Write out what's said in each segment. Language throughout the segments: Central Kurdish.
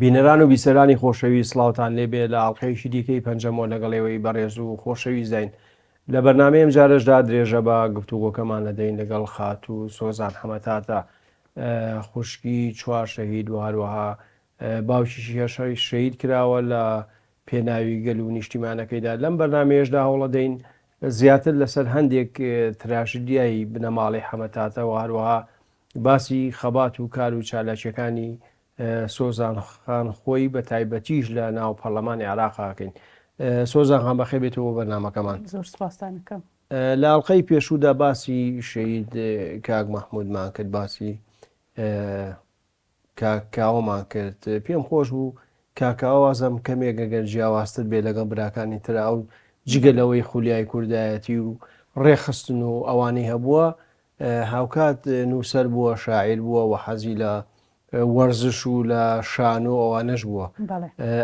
بینەران و بیسەرانی خۆشەویست سڵاوتان لێبێ لە ئاڵقەیەکی دیکەی پەنجەمۆ لەگەڵ ئێوەی بەڕێز و خۆشەویستداین لە بەرنامەی ئەمجارەشدا درێژە بە گفتوگۆکەمان دەدەین لەگەڵ خاتوو سۆزان حەمەتاتە خوشکی چوار شەهید و هەروەها باوکیشی هەر شەهید کراوە لە پێناوی گەل و نیشتیمانەکەیدا لەم بەرنامەیەشدا هەوڵەدەین زیاتر لەسەر هەندێک تراژدیای بنەماڵەی حەمەتاتە و هەروەها باسی خەبات و کار و چالاکیەکانی سۆزان خان خۆی بە تایبەتیش لە ناو پەرلەمانی عێراق ئەکەین. سۆزان خان بەخێر بێیتەوە بۆ بەرنامەکەمان. زۆر سوپاستان ئەکەم. لە ئەڵقەی پێشوودا باسی شەهید کاک مەحموودمان کرد، باسی کاک کاوەمان کرد. پێم خۆش بوو کاک کاوە وازم کەمێک ئەگەر جیاوازتر بێ لەگەڵ براکانی ترا ئەو جگە لەوەی خولیای کوردایەتی و ڕێکخستن و ئەوانەی هەبووە هاوکات نووسەر بووە، شاعیر بووە و حەزی لە وەرزش و لە شانۆ ئەوانەش بووە.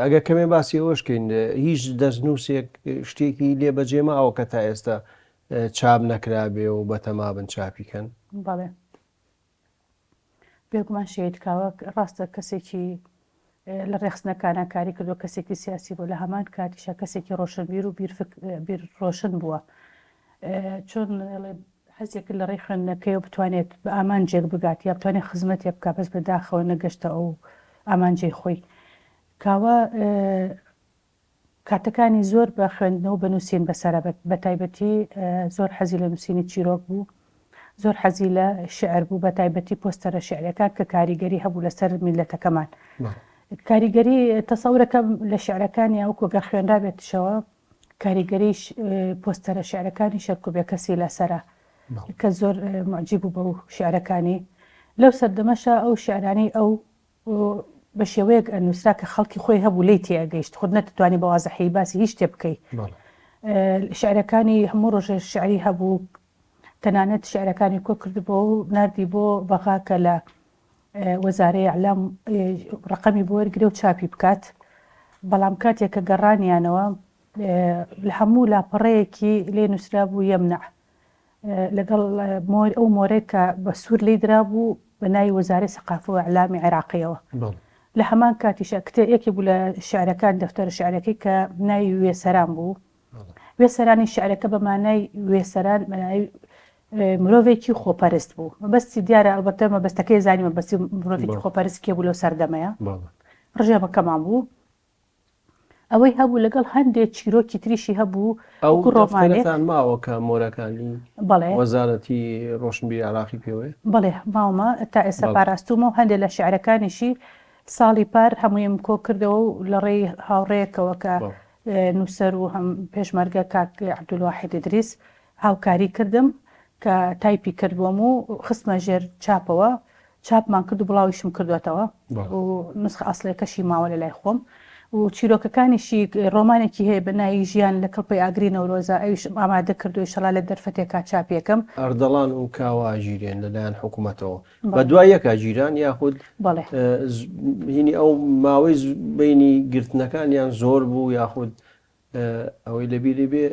ئەگەر کەمێ باسی ئەوەش کەین هیچ دەستنووسێک شتێکی لێ بەجێ ماوە کە تا ئێستا چاپ نەکرابێ و بەتەما بن چاپی کەن؟ بەڵێ بێگومان شەهید کاوە ڕاستە کەسێکی لە ڕێخستنەکانە کاری کردووە کەسێکی سیاسی بوو لە هەمان کاتیشا کەسێکی ڕۆشنبیر و بیر ڕۆشن بووە چۆن حەزی کرد لە ڕێی خوێندنەکەیەوە بتوانێت بە ئامانجێک بگات یا بتوانێت خزمەتێ بکات بەس بە داخەوە نەگەشتە ئەو ئامانجەی خۆی. کاوە کاتەکانی زۆر بە خوێندنەوە و بە نووسین بەسەرە بە تایبەتی زۆر حەزی لە نووسینی چیرۆک بوو زۆر حەزی لە شیعر بوو بە تایبەتی پۆستەرە شیعرەکان کە کاریگەری هەبوو لەسەر میللەتەکەمان کاریگەری تەسەورەکەم لە شیعرەکانی وەکو گەر خوێنرابێتشەوە کاریگەری پۆستەرە شیعرەکانی شێرکۆ بێکەسی لەسەرە کە زۆر موعجیب بوو بەو شیعرەکانی. لەو سەردەمەشا ئەو شیعرانەی ئەو بە شێوەیەک ئەنووسرا کە خەڵکی خۆی هەبوو لێی تێئەگەیشت، خۆت نەتتوانی بە وازحی باسی هیچ شتێ بکەی. شیعرەکانی هەموو ڕۆژێ شیعری هەبوو، تەنانەت شیعرەکانی کۆ کردبۆوە و ناردی بۆ بەغا کە لە وەزارەی ئیعلام ڕەقەمی بۆ وەرگرێ و چاپی بکات، بەڵام کاتێک کە گەڕانیانەوە لە هەموو لاپەڕەیەکی لێ نووسرابوو یەمنع لەگەڵ مۆر ئەو مۆرەی کە بە سوور لێی درابوو بە ناوی وەزارەی سەقافە و ئیعلامی عێراقیەوە. لە هەمان کاتیشا کتێ یەکێک بوو لە شیعرەکان دەفتەرە شیعرەکەی کە ناوی وێسەران بوو. وێسەرانی شیعرەکە بە مانای وێسەران مانای مرۆڤێکی خۆپەرست بوو. مەبەستی دیارە ئەڵبەتە مەبەستەکەی زانی مەبەستی مرۆڤێکی خۆپەرست کێ بوو لەو سەردەمەیە. ڕژێمەکەمان بوو. ئەوەی هەبوو لەگەڵ هەندێ چیرۆکی تریشی هەبوو ئەو وەکو ڕۆمانێک. دەفتەرەتان ماوە کە مۆرەکانی بەڵێ. وەزارەتی ڕۆشنبیری عێراقی پێوەیە؟ بەڵێ ماومە تا ئێستا پاراستوومە و هەندێ لە شیعرەکانیشی ساڵی پار هەموویم کۆ کردەوە و لە ڕێی هاوڕێیەکەوە کە نووسەر و هەم پێشمەرگە کاک عەبدولواحید ئیدریس هاوکاری کردم کە تایپی کرد بۆم و خستمە ژێر چاپەوە، چاپمان کرد و بڵاویشم کردووەتەوە و نوسخە ئەسڵیەکەشی ماوە لە لای خۆم و چیرۆکەکانیشی ڕۆمانێکی هەیە بە ناوی ژیان لە کڵپەی ئاگری نەورۆزە ئەویشم ئامادە کردووە ئیشەڵا لە دەرفەتێکا چاپی ئەکەم. ئەردەڵان و کاوە ئەگیرێن لە لایەن حکوومەتەوە بە دوای یەکا گیران یاخود هینی ئەو ماوەی بینی گرتنەکانیان زۆر بوو یاخود ئەوەی لەبیری بێ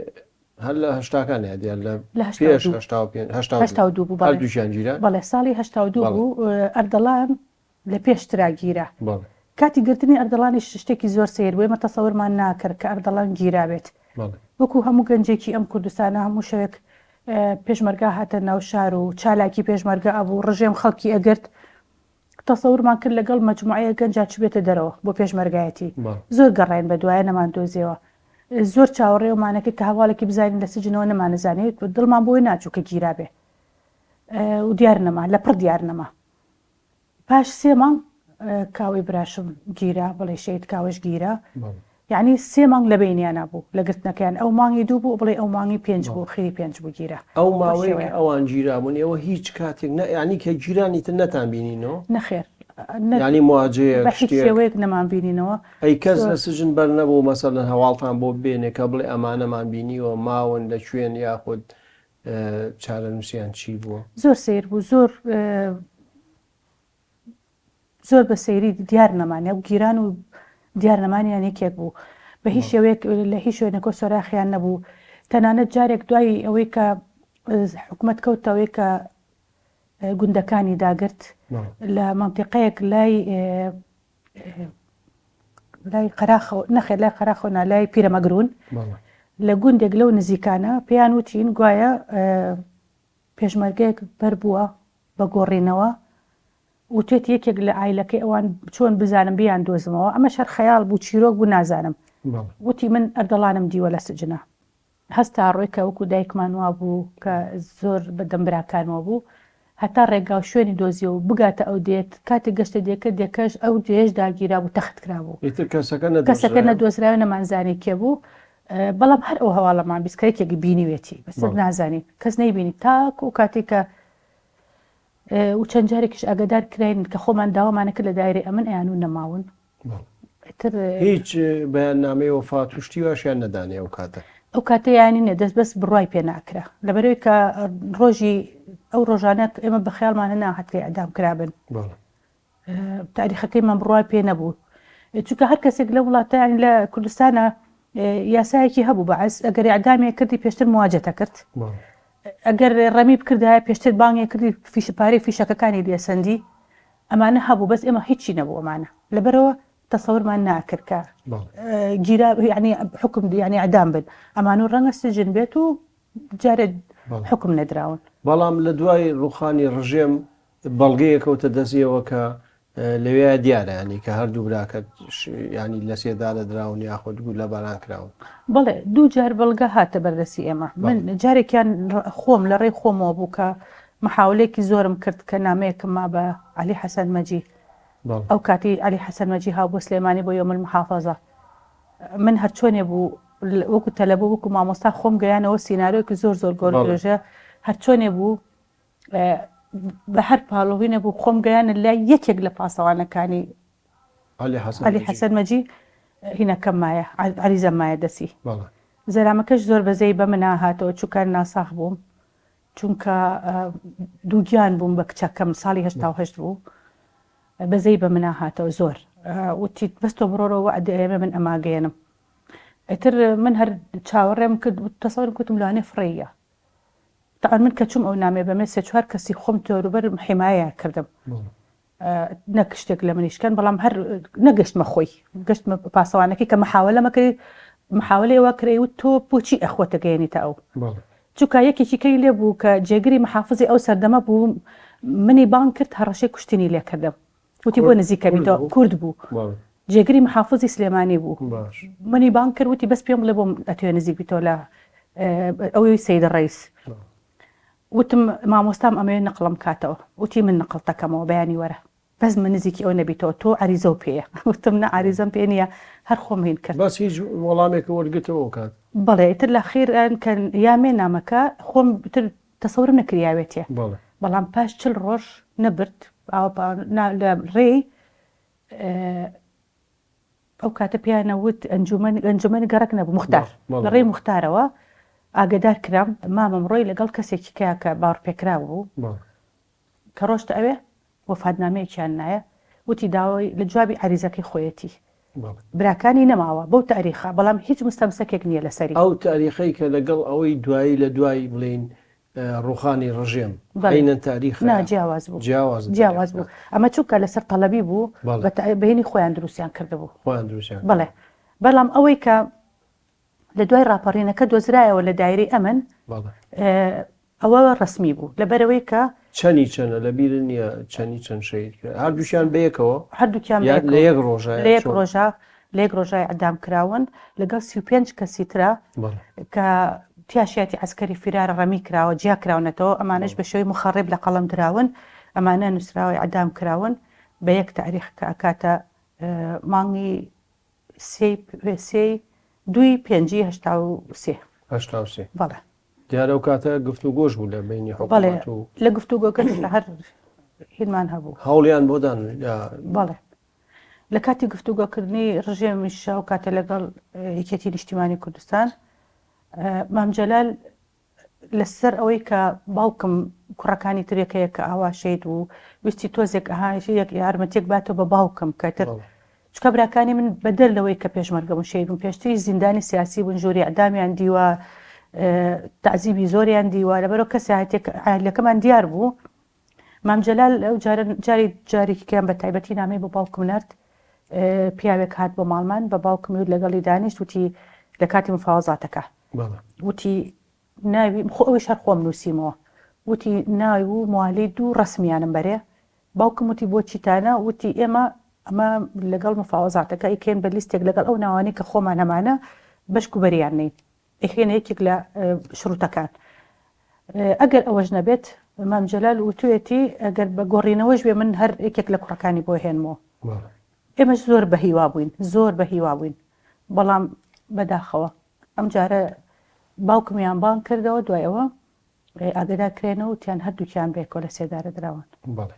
هەر لە هەشتاکان دیار لە پێش 82 بوو هەردووشیان گیران بەڵێ ساڵی 82 بوو ئەردەڵان لە پێشترا گیرا کاتی گرتنی ئەردەڵانیش شتێکی زۆر سەیر بوو ئێمە تەسەورمان ناکرد کە ئەردەڵان گیرابێت وەکو هەموو گەنجێکی ئەم کوردستانە هەموو شەوێک پێشمەرگا هاتە ناو شار و چالاکی پێشمەرگە ئەبوو ڕژێم خەڵکی ئەگرت تەسەورمان کرد لەگەڵ مەجموعەیەک گەنجا چوبێتە دەرەوە بۆ پێشمەرگایەتی زۆر گەڕاین بە دوایە نەماندۆزیەوە زۆر چاوەڕێومانەکە کە هەواڵێکی بزانین لە سجنەوە نەمانەزانی دڵمان بۆی ناچوو کە گیرابێ و دیار نەما لە پڕ دیار نەما پاش سێ مانگ کاوەی براشم گیرا بڵێ شەهید کاوەش گیرا یەعنی سێ مانگ لە بەینیانا بوو لە گرتنەکەیان ئەو مانگی دوو بوو بڵێ ئەو مانگی پێنج بوو خیری پێنج بوو گیرا ئەو ماوەیە کە ئەوان گیرابوون ئێوە هیچ کاتێک نە یانی کە گیران ئیتر نەتان بینینەوە؟ نەخێر یانی مواجەیەک بە هیچ شێوەیەک نەمان بینینەوە. ئەی کەس لە سجن بەر نەبوو مەسەلەن هەواڵتان بۆ بێنێ کە بڵێ ئەمانەمان بینیوە ماون لە کوێن یاخود چارەنووسیان چی بووە؟ زۆر سەیر بوو زۆر زۆر بە سەیری دیار نەمان و گیران و دیار نەمانیان یەکێک بوو بە هیچ شێوەیەک لە هیچ شوێنێک و سۆراخیان نەبوو تەنانەت جارێک دوای ئەوەی کە حکومەت کەوتەوەی کە گوندەکانی داگرت لە مەنتیقەیەک لای. لای قەراخەوە نەخێر لای قەراخەوە نا لای پیرەمەگرون لە گوندێک لەو نزیکانە پێیان وتین گوایە پێشمەرگەیەک بەربووە بە گۆڕینەوە وتێتی یەکێک لە عایلەکەی ئەوان چۆن بزانم بیان دۆزمەوە ئەمەش هەر خەیاڵ بوو چیرۆک بوو نازانم وتی من ئەردەڵانم دیوە لە سجنە هەستا ڕۆی کە وەکو دایکمان وابوو کە زۆر بە دەم براکانمەوە بوو هەتا ڕێگا و شوێنی دۆزیەوە و بگاتە ئەو دێت کاتێک گەشتە دێکە دێکەش ئەو دێیەش داگیرابوو تەخت کرابوو ئیتر کەسەکە کەسەکە نەدۆزرایەوە. نەدۆزرایەوە نەمانزانی کێ بوو بەڵام هەر ئەو هەواڵەمان 20 کە یەکێک بینیوێتی بەس نازانین کەس نەیبینی تاکو ئەو کاتێک کە و چەند جارێکیش ئاگادار کراین کە خۆمان داوامانە کرد لە دایرەی ئەمن ئەیان و نەماون ئیتر هیچ بەیاننامەی وەفات و شتی واشیان نەدانێ ئەو کاتە؟ ئەو کاتە یانی نە دەست بەس بڕوای پێ ناکرا لەبەرەوەی کە ڕۆژی ئەو ڕۆژانە ئێمە بە خەیاڵمانە ناهات کە ئیعدام کرابن تاریخەکەیمان بڕوای پێ نەبوو چونکە هەر کەسێک لە وڵاتە یانی لە کوردستانە یاسایەکی هەبوو بەعس ئەگەر ئیعدامێ کردی پێشتر مواجەتە کرد ئەگەر ڕەمی بکردایە پێشتر بانگێ کردی فیش پارەی فیشەکەکانی لێسەندی ئەمانە هەبوو بەس ئێمە هیچی نەبوو ئەمانە لەبەرەوە تەسەورمان ناکرد کە گیرا یعنی حکم یعنی ئەدام بن ئەمان و ڕەنگە سجن بێت و جارێ حکم نەدراون. بەڵام لە دوای ڕوخانی ڕژێم بەڵگەیەک کەوتە دەست ئێوە کە لەوێیا دیارە یانی کە هەردوو براکەت یانی لە سێدارە دراون یاخود گوللە باران کراون. بەڵێ دوو جار بەڵگە هاتە بەردەستی ئێمە من جارێکیان خۆم لە ڕێی خۆمەوە بوو کە محاولەیەکی زۆرم کرد کە نامەیەکم ما بە عەلی حەسەن مەجی ئەو کاتی عەلی حەسەن مەجی هاو بۆ سلێمانی بۆ یۆمل محافەزە من هەرچۆنێ بوو وەکو تەلەبە وەکو مامۆستا خۆم گەیانەوە سیناریۆکی زۆر زۆر گۆر درێژە هەرچۆنێ بوو بە هەر پاڵەوەی نەبوو خۆم گەیانە لای یەکێک لە پاسەوانەکانی عەلی حەسەن مەجی هینەکەم مایە عەریزەم مایە دەسی زەلامەکەش زۆر بەزەی بە منا هاتەوە چونکە ناساغ بووم چونکە دووگیان بووم بە کچەکەم ساڵی 88 بوو بەزەی بە منا هاتەوە زۆر وتی بەس تۆ بڕۆرەوە وەعدی ئێمە من ئەماگەیەنم ئیتر من هەر چاوەڕێم کرد تەسەورم کردم لەوانەیە فڕێیە تەعەن من کە چووم ئەو نامەیە بەمێ سێ چوار کەسی خۆم تۆروبەرم حیمایەیان کردم نەک شتێک لە منیش کەن بەڵام هەر نەگەشتمە خۆی گەشتمە پاسەوانەکەی کە محاولەمە کرد محاولەی ئەوە کرد وت تۆ بۆچی ئەخۆتە گەیەنیتە ئەو چونکە یەکێکی کەی لێ بوو کە جێگری محافزی ئەو سەردەمە بوو منی بانگ کرد هەڕەشەی کوشتنی لێ کردم وتی بۆ نزیکە بیتەوە کورد بوو جێگری محافزی سلێمانی بوو منی بانگ کرد وتی بەس پێم بڵێ بۆم ئەتوێ نزیک بیتەوە لە ئەوەی سید ڕئیس وتم مامۆستام ئەمەوێ نقڵم کاتەوە وتی من نقڵتەکەمەوە بەیانی وەرە بەس من نزیکی ئەو نەبیتەوە تۆ عەریزە و پێیە وتم نە عەریزەم پێ نییە هەر خۆم هین کرد بەس هیچ وەڵامێکە وەرگتەوە ئەو کات؟ بەڵێ ئیتر لە خیر کە یامێ نامەکە خۆم ئیتر تەسەورم نەکریاوێتێ بەڵام پاش چل ڕۆژ نەبرد ئاوا لە ڕێی ئەو کاتە پێیانە وت ئەنجومەن ئەنجومەنی گەڕەک نەبوو موختار لە ڕێی موختارەوە ئاگەدار کرام مامم ڕۆی لەگەڵ کەسێکی کە کە باوەڕپێکراو بوو کە ڕۆشتە ئەوێ وەفاتنامەیەکیان نایە وتی داوای لە جوابی عەریزەکەی خۆیەتی براکانی نەماوە بەو تاریخە بەڵام هیچ مستەمسەکێک نییە لەسەری. ئەو تاریخەی کە لەگەڵ ئەوەی دوایی لە دوای بڵێین ڕووخانی ڕژێم عەینەن تاریخە نا جیاواز بوو جیاواز جیاواز بوو ئەمە چونکە لەسەر تەڵەبی بوو بەینی خۆیان دروستیان کردبوو خۆیان دروستیان بەڵێ بەڵام ئەوەی کە لە دوای ڕاپەڕینەکە دۆزرایەوە لە دایرەی ئەمن ئەوە ڕەسمی بوو لەبەرئەوەی کە. چەنی چەنە لە بیرت نییە چەنی چەند شەهید کرا هەردووکیان بەیەکەوە؟ هەردووکیان یان لە یەک ڕۆژا لە یەک ڕۆژا لە یەک ڕۆژا ئیعدام کراون لەگەڵ 35 کەسی ترا کە تیاشیاتی عەسکەری فیرار ڕەمی کراوە جیا کراونەتەوە ئەمانەش بە شێوەی مخەڕب لە قەڵەم دراون ئەمانە نووسراوە ئیعدام کراون بە یەک تاریخ کە ئەکاتە مانگی سێی سێی دووی پێنجی 83 83 بەڵێ. دیارە ئەو کاتە گفتوگۆش بوو لە بەینی بەڵێ حکوومەت و لە گفتوگۆکەش هەر هینمان هەبوو. هەوڵیان بۆ دان لە بەڵێ لە کاتی گفتوگۆکردنی ڕژێمیش ئەو کاتە لەگەڵ یەکێتی نیشتیمانی کوردستان مام جەلال لەسەر ئەوەی کە باوکم کوڕەکانی تر یەکە یەکە ئاوا شەهید بوو ویستی تۆزێک ئەها یەک یارمەتیەک باتەوە بە باوکم کە تر چونکە براکانی من بەدەر لەوەی کە پێشمەرگە بوون شەهید بوون پێشتریش زیندانی سیاسی بوون ژووری ئیعدامیان دیوە تەعزیبی زۆریان دیوە لەبەرەوە کەسایەتێک عایلەکەمان دیار بوو مام جەلال ئەو جارە جاری جارێکیان بە تایبەتی نامەی بۆ باوکم نارد. پیاوێک هات بۆ ماڵمان بە باوکم وت لەگەڵی دانیشت وتی لە کاتی مفاوەزاتەکە وتی ناوی خۆ ئەویش هەر خۆم نووسیمەوە وتی ناوی و موالید و ڕەسمیانم بەرێ باوکم وتی بۆ چیتانە وتی ئێمە ئەمە لەگەڵ مفاوەزاتەکە ئەیکەین بە لیستێک لەگەڵ ئەو ناوانەی کە خۆمان هەمانە بەشک و بەریان نین ئەیخەینە یەکێک لە شروتەکان ئەگەر ئەوەش نەبێت مام جەلال وتوێتی ئەگەر بە گۆڕینەوەش بێ من هەر یەکێک لە کوڕەکانی بۆ هێنمەوە ئێمەش زۆر بە هیوا بووین زۆر بە هیوا بووین بەڵام بەداخەوە ئەم جارە باوکمیان بانگ کردەوە دوای ئەوە ئاگدار کرێنەوە وتیان هەردووکیان بێکەوە لە سێدارە دراون. بەڵێ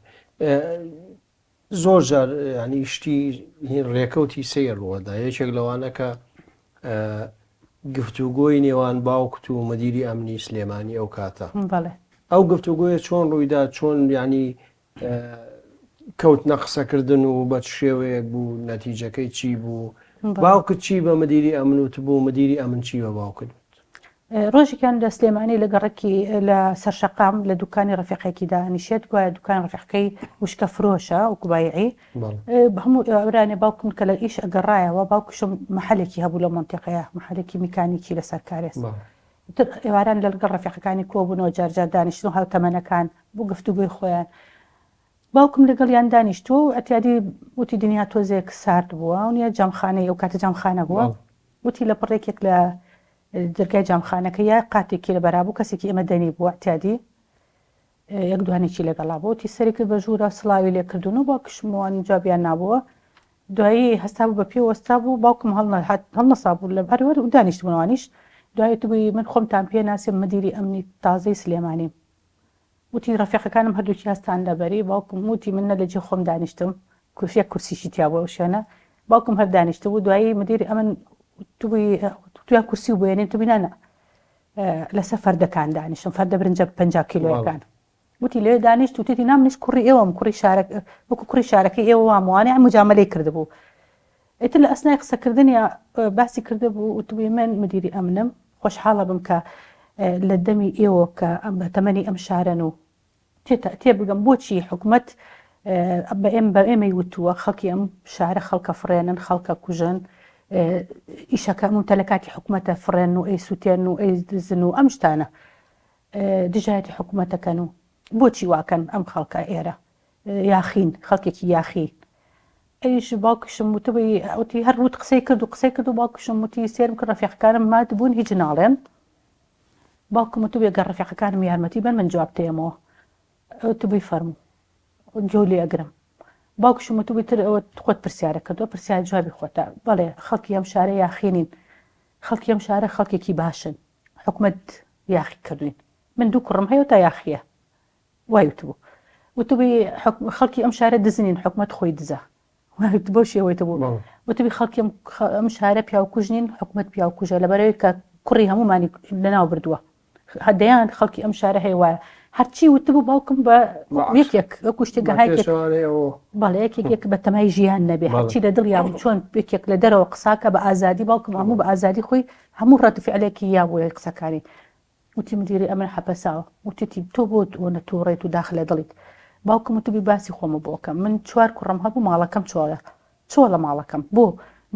زۆر جار ینی شتی هین ڕێکەوتی سەیر ڕووەدا یەکێک لەوانە کە گفتوگۆی نێوان باوکت و مدیری ئەمنی سلێمانی ئەو کاتە بەڵێ ئەو گفتوگۆیە چۆن ڕوویدا چۆن ینی کەوتنە قسەکردن و بە چ شێوەیەک بوو نەتیجەکەی چی بوو باوکت چی بە مدیری ئەمن وتبوو مدیری ئەمن چی بە باوکت وت؟ ڕۆژێکیان لە سلێمانی لە گەڕەکی لە سەرشەقام لە دوکانی ڕەفیقێکی دانیشێت گوایە دوکان ڕەفیقەکەی وشکە فرۆشە وەکو بایعی هەموو ئێوارانێ باوکم کە لە ئیش ئەگەڕایەوە باوکشم محلێکی هەبوو لە مەنتیقەیە محلێکی میکانیکی لەسەر کارێز تر ئێواران لەگەڵ ڕەفیقەکانی کۆبوونەوە جارجار دانیشتن و هاوتەمەنەکان بۆ گفتوگۆی خۆیان باوکم لەگەڵیان دانیشتووە و ئەتیادی وتی دنیا تۆزێک سارد بووە و نیە جامخانەی ئەو کاتە جامخانە بووە وتی لە پڕ یەکێک لە دەرگای جامخانەکە یا قاتێکی لە بەرابوو کەسێکی ئێمە دەنی بووە ئەتیادی یەک دوانێکی لەگەڵا بوو وتی سەری کرد بە ژوورە سڵاوی لێ کردوون و باوکیشم وان جوابیان نابووە دوایی هەستابوو بە پێ وەستابوو باوکم هەڵنەسابوو لە هەر وەر دانیشتبوون ئەوانیش دوایی وتبووی من خۆمتان پێ ناسیم مدیری ئەمنی تازەی سلێمانیم وتی ڕەفیقەکانم هەردووکی هەستان لەبەری باوکم وتی من نە لە جێی خۆم دانیشتم یەک کورسیشی تیا بوو ئەو شوێنە باوکم هەر دانیشتبوو دوایی مدیری ئەمن وتبووی وتویان کورسی و بۆیەنین وتبووی نا نا لەسەر فەردەکان دانیشتم فەردە برنجە 50 کیلۆیەکان وتی لەوێ دانیشت وتێتی نا منیش کوڕی ئێوەم کوڕی شارە وەکو کوڕی شارەکەی ئێوە وام وانە مجاملەی کردبوو ئیتر لە ئەسنای قسەکردنیا باسی کردبوو وتبووی من مدیری ئەمنم خۆشحاڵە بم کە لە دەمی ئێوە کە بە تەمەنی ئەم شارەن و تێبگەم بۆچی حکومەت بە ئێم بە ئێمەی وتووە خەڵکی ئەم شارە خەڵکە فڕێنن خەڵکە کوژن ئیشەکە ممتەلەکاتی حکومەتە فڕێن و ئەی سووتێن و ئەی دزن و ئەم شتانە دژایەتی حکومەتەکەن و بۆچی واکەن ئەم خەڵکە ئێرە یاخین خەڵکێکی یاخی ئەویش باوکیشم وتبووی وتی هەر وت قسەی کرد و قسەی کرد و باوکیشم وتی سێرم کرد ڕەفیقەکانم مات بوون هیچ ناڵێن باوکم وتبووی گەر ڕەفیقەکانم یارمەتی بەن من جواب تێمەوە وتبووی فەرموو گوێ لێ ئەگرم باوکیشم وتبووی تر ئەوە خۆت پرسیارە کردووە پرسیار جوابی خۆتە بەڵێ خەڵکی ئەم شارە یاخی نین خەڵکی ئەم شارە خەڵکێکی باشن حکومەت یاخی کردوین من دوو کوڕم هەیە تا یاخیە وای وتبوو وتبووی خەڵکی ئەم شارە دز نین حکومەت خۆی دزە بەو شێوەی وتبوو وتبووی خەڵکی ئەم شارە پیاوکوژ نین حکومەت پیاوکوژە لەبەرەوەی کە کوڕی هەمومانی لەناو بردووە دەیان خەڵکی ئەم شارە هەیە وایە هەرچی وتبوو باوکم بە یەکێک وەکو شتێک گەهایەک بەڵێ یەکێک بە تەمای ژیان نەبێ هەرچی لە دڵیا بوو چۆن یەکێک لە دەرەوە قساکە بە ئازادی باوکم هەموو بە ئازادی خۆی هەموو ڕەد فعلێکی یا بووە قسەکانی وتی مدیری ئەمن حەپەساوە وتیتی تۆ بۆ ئەوەنە توڕەیت و داخ لە دڵیت باوکم وتبی باسی خۆمە بۆ ئەکەم من چوار کوڕم هەبوو ماڵەکەم چۆڵە چۆڵە ماڵەکەم بۆ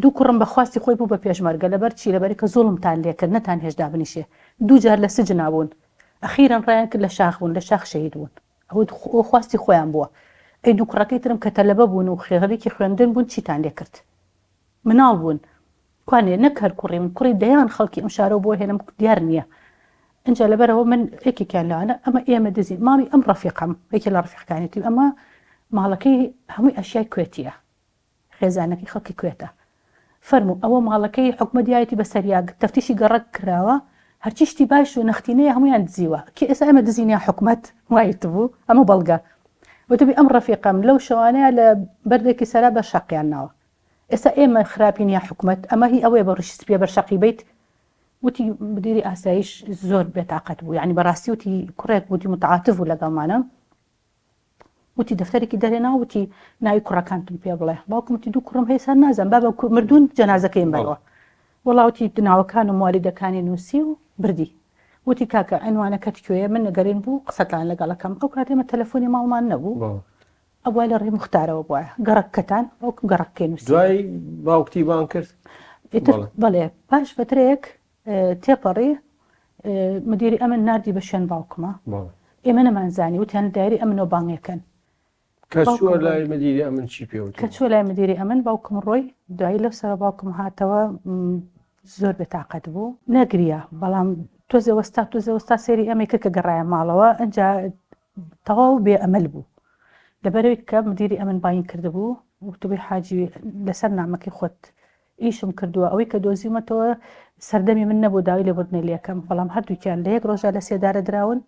دوو کوڕم بە خواستی خۆی بوو بە پێشمەرگە لەبەر چی لەبەری کە زوڵمتان لێکرد نەتان هێشت دابنیشێ دوو جار لە سجنا بوون ئەخیرەن ڕایان کرد لە شاخ بوون لە شاخ شەهید بوون ئەوە خواستی خۆیان بووە ئەی دوو کوڕەکەی ترم کە تەلەبە بوون و خەریکی خوێندن بوون چیتان لێکرد مناڵ بوون کوانێ نەک هەر کوڕی من کوڕی دەیان خەڵکی ئەم شارەو بۆ هێنم دیار نییە ئینجا لەبەرەوە من یەکێکیان لەوانە ئەمە ئێمە دزین ماڵی ئەم ڕەفیقەم یەکێ لە ڕەفیقەکانیەتی ئەمە ماڵەکەی هەمووی ئەشیای کوێتیە خێزانەکەی خەڵکی کوێتە فەرموو ئەوە ماڵەکەی حکومەت یایەتی بەسەریا تەفتیشی گەڕەک کراوە هەرچی شتی باش و نەختینەیە هەموویان دزیوە کێ ئێستا ئێمە دزین یا حکومەت وایت بوو ئەمە بەڵگە وتبی ئەم ڕەفیقەم لەو شەوانەیە لە بەردێکی سەرا بە شەقیان ناوە ئێستا ئێمە خراپین یا حکومەت؟ ئەمە هی ئەوەیە بە ڕیش سپیە بەر شەقی بەیت؟ وتی مدیری ئاسایش زۆر بێتاقەت بوو یعنی بەڕاستی وتی کوڕێک وتی متعاتف بوو لەگەڵمانە وتی دەفتەرێکی دەرێنا وتی ناوی کوڕەکانتم پێ بڵێ باوکم وتی دوو کوڕم هەیە سەر نازانم بابە مردوون جەنازەکەیم بەرەوە وەڵا وتی ناوەکان و موالیدەکانی نووسی و بردی وتی کاکە عنوانەکەت کوێیە من نەگەرین بوو قسەتان لەگەڵەکەم ئەو کاتێمە تەلەفۆنی ماڵمان نەبوو. ئەبوایە لە ڕێی موختارەوە بوایە گەڕەکەتان باوکم گەڕەکەی نووسی دوای باوکتی بانگ کرد؟ ئیتر بەڵێ پاش فترەیەک تێپەڕی مدیری ئەمن ناردی بە شوێن باوکمە ئێمە نەمانزانی وتیان دایری ئەمنەوە بانگەکەن کە چووە لای مدیری ئەمن چی پێ وتن؟ کە چووە لای مدیری ئەمن باوکم ڕۆی، دوایی لەو سەرە باوکم هاتەوە زۆر بێتاقەت بوو. نەگریا بەڵام تۆزێ وەستا تۆزێ وەستا سەیری ئێمەی کرد کە گەڕایە ماڵەوە ئەنجا تەواو بێ ئەمەل بوو. لەبەرئەوەی کە مدیری ئەمن بانگی کردبوو وتبووی حاجی لەسەر نامەکەی خۆت ئیشم کردووە ئەوەی کە دۆزیومەتەوە سەردەمی من نەبوو داوای لێبوردنی لێکەم بەڵام هەردووکیان لە یەک ڕۆژا لە سێدارە دراون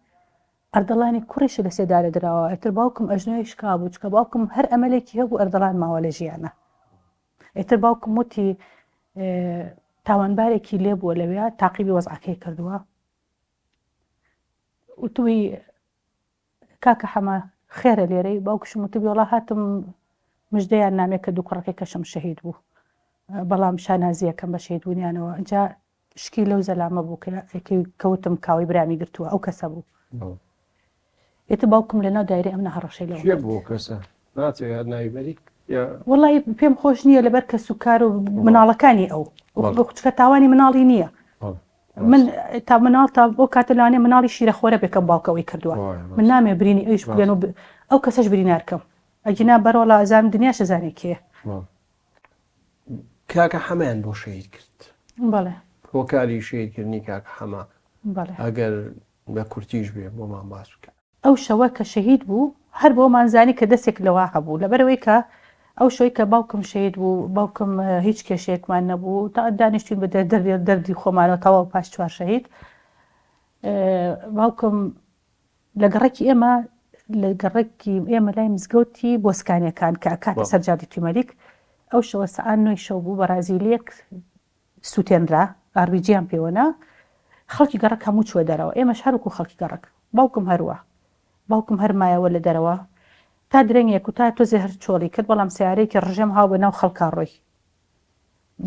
ئەردەڵانی کوڕیشی لە سێدارە دراوە ئیتر باوکم ئەژنۆی شکابوو چونکە باوکم هەر ئەمەلێکی هەبوو ئەردەڵان ماوە لە ژیانە ئیتر باوکم وتی تاوانبارێکی لێ بووە لەوێ تاقیبی وەزعەکەی کردووە وتوی کاکە حەمە خێرە لێرەی باوکشم وتبی وەڵا هاتم مژدەیان نامێ کە دوو کوڕەکەی کەشم شەهید بوو بەڵام شانازیەکەم بە شەهیدبوونیانەوە ئینجا شکی لەو زەلامە بوو کە کەوتم کاوەی برامی گرتووە ئەو کەسە بوو ئێتر باوکم لە ناو دایرەی ئەمنە هەڕەشەی لەوە کێ بوو کەسە ناتەوێ هەر ناوی بەری وەڵی پێم خۆش نییە لەبەر کەس و کار و مناڵەکانی ئەو چکە تاوانی مناڵی نییە من تا مناڵ تا بۆ کاتە لەوانێ مناڵی شیرەخۆرە بێکەم باوکەوەی کردووە من نامێ برینی ئەویش بگەن و ئەو کەسەش برینارکەم ئەگینا بەرۆڵا ئەزانم دنیاش ئەزانێ کێیە. کاکە حەمەیان بۆ شەهید کرد. بەڵێ. هۆکاری شەهیدکردنی کاکە حەمە بەڵێ. ئەگەر بە کورتیش بێ بۆمان باس بکە. ئەو شەوە کە شەهید بوو هەر بۆمان زانی کە دەسێک لەوە هەبوو لەبەرئەوەی کە ئەو شەوەی کە باوکم شەهید بوو باوکم هیچ کێشەیەکمان نەبوو تا دانیشتوین بە دەردی خۆمانەوە تەواو پاش چوار شەهید باوکم لە گەڕەکی ئێمە لە گەڕەکی ئێمە لای مزگەوتی بۆسکانیەکان کە ئەکاتە سەر جادی تیمەلیک ئەو شەوە سەعات نۆی شەو بوو بەرازیلیەک سوتێنرا ئاربیجیان پێوەنا خەڵکی گەڕەک هەموو چوە دەرەوە ئێمەش هەروکو خەڵکی گەڕەک باوکم هەروە باوکم هەر مایەوە لە دەرەوە تا درەنگێک و تا تۆزێ هەر چۆڵی کرد بەڵام سیارەیەکی ڕژێم هاو بە ناو خەڵکا ڕۆی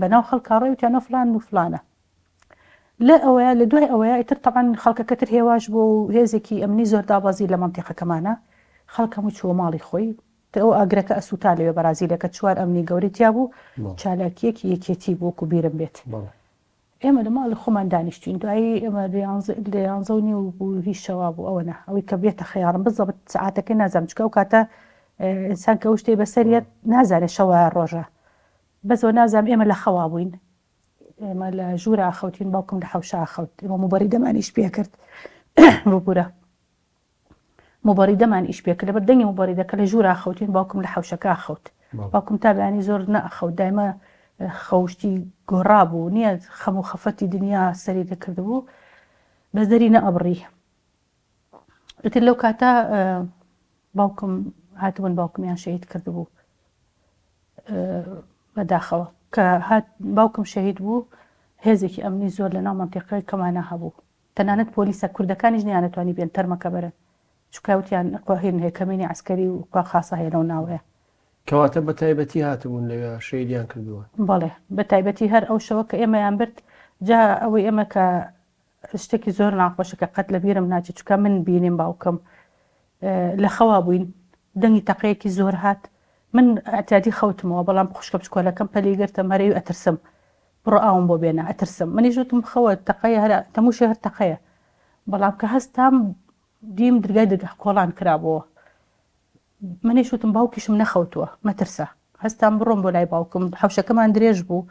بەناو خەڵکا ڕۆی وتیان ئەوە فلان و فلانە لە ئەوەیە لە دوای ئەوەیە ئیتر تەبعەن خەڵکەکە تر هێواش بوو و هێزێکی ئەمنی زۆر دابەزی لە مەنتیقەکەمانە خەڵک هەموو چووە ماڵی خۆی تر ئەو ئاگرەکە ئەسووتا لەوێ بەرازیلەکە چوار ئەمنی گەورەی تیا بوو چالاکییەکی یەکێتی بوو وەکوو بیرم بێت ئێمە لە ماڵی خۆمان دانیشتوین دوایی ئێمە لە یانزە و نیو بوو هی شەوا بوو ئەوەنە ئەوەی کە بێتە خەیاڵم بزەبت سەعاتەکەی نازانم چونکە ئەو کاتە ئینسان کە ئەو شتەی بەسەریەت نازانێت شەوە ڕۆژە بەس ئەوە نازانم ئێمە لە خەوا بووین ئێمە لە ژوورا خەوتین باوکم لە حەوشە خەوت ئێمە موبەریدەمان ئیش پێکرد ببورە موبەریدەمان ئیش پێکرد لەبەر دەنگی موبەریدەکە لە ژوورا خەوتین باوکم لە حەوشەکە خەوت باوکم تا بەیانی زۆر نەئەخەوت دایمە خەوشتی گۆڕا بوو نییە خەم و خەفەتی دنیا سەری دەکرد بوو بەس دەری نەئەبڕی ئیتر لەو کاتە باوکم هاتبوون باوکمیان شەهید کردبوو بەداخەوە کە هات باوکم شەهید بوو هێزێکی ئەمنی زۆر لە ناو مەنتیقەی کەمانە هەبوو تەنانەت پۆلیسە کوردەکانیش نەیانەتوانی بێن تەرمەکە بەرن چونکە وتیان قواهین هەیە کەمینی عەسکەری و قوا خاسە هەیە لەو ناوەیە. کەواتە بە تایبەتی هاتبوون لەوێ شەهیدیان کردووە؟ بەڵێ بە تایبەتی هەر ئەو شەوە کە ئێمەیان برد جا ئەوەی ئێمە کە شتێکی زۆر ناخۆشە کە قەت لە بیرم ناچێت چونکە من بینیم باوکم لە خەوا بووین دەنگی تەقەیەکی زۆر هات من ئەعتیادی خەوتمەوە بەڵام خوشکە بچکۆلەکەم پەلی گرتم هەرەوی ئەترسم بڕۆ ئاوم بۆ بێنە ئەترسم منیش وتم بخەوە تەقەیە هەر تەموشێ هەر تەقەیە بەڵام کە هەستام دیم درگای درگا کۆڵان کرابۆوە منیش وتم باوکیشم نەخەوتووە مەترسە هەستام بڕۆم بۆ لای باوکم حەوشەکەمان درێژ بوو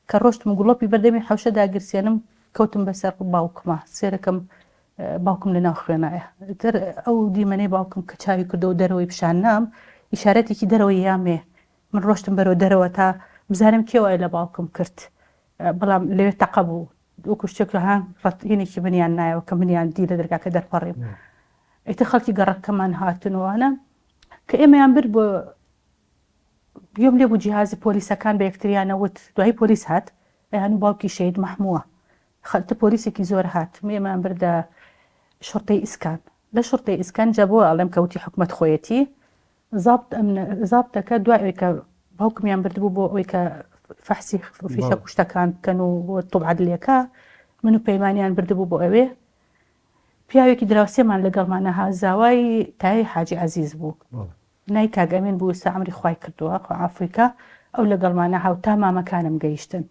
کە ڕۆشتم گڵۆپی بەردەمی حەوشە داگرسێنم کەوتم بەسەر باوکما سێرەکەم باوکم لە ناو خوێنایە تر ئەو دیمەنەی باوکم کە چاوی کردەوە دەرەوەی پیشان نام ئیشارەتێکی دەرەوەی یامێ من ڕۆشتم بەرەو دەرەوە تا بزانم کێ وای لە باوکم کرد بەڵام لەوێ تەقە بوو وەکو شتێک ها ڕەتینێکی منیان نایەوە کە منیان دی لە دەرگاکە دەرپەڕیم ئیتر خەڵکی گەڕەکەمان هاتن و ئەوانە کە ئێمەیان برد بۆ گوێم لێ بوو جیهازی پۆلیسەکان بە یەکتریانە وت دوایی پۆلیس هات ئەیان و باوکی شەهید مەحمووە خەلتە پۆلیسێکی زۆر هات ئێمەیان بردە شوڕتەی ئیسکان لە شوڕتەی ئیسکان جا بۆ ئەڵێم کە وتی حکومەت خۆیەتی زابت ئەمن زابتەکە دوای ئەوەی کە باوکمیان بردبوو بۆ ئەوەی کە فەحسی فیشەک و شتەکان بکەن و بۆ طب عەدلیەکە من و پەیمانیان بردبوو بۆ ئەوێ پیاوێکی دراوسێمان لەگەڵمانە ها زاوای تایەی حاجی عەزیز بوو. نای کاک ئەمین بوو ئیستا عەمری خوای کردووە خوا عەفوی کا ئەو لەگەڵمانا هاوتا مامەکانم گەیشتن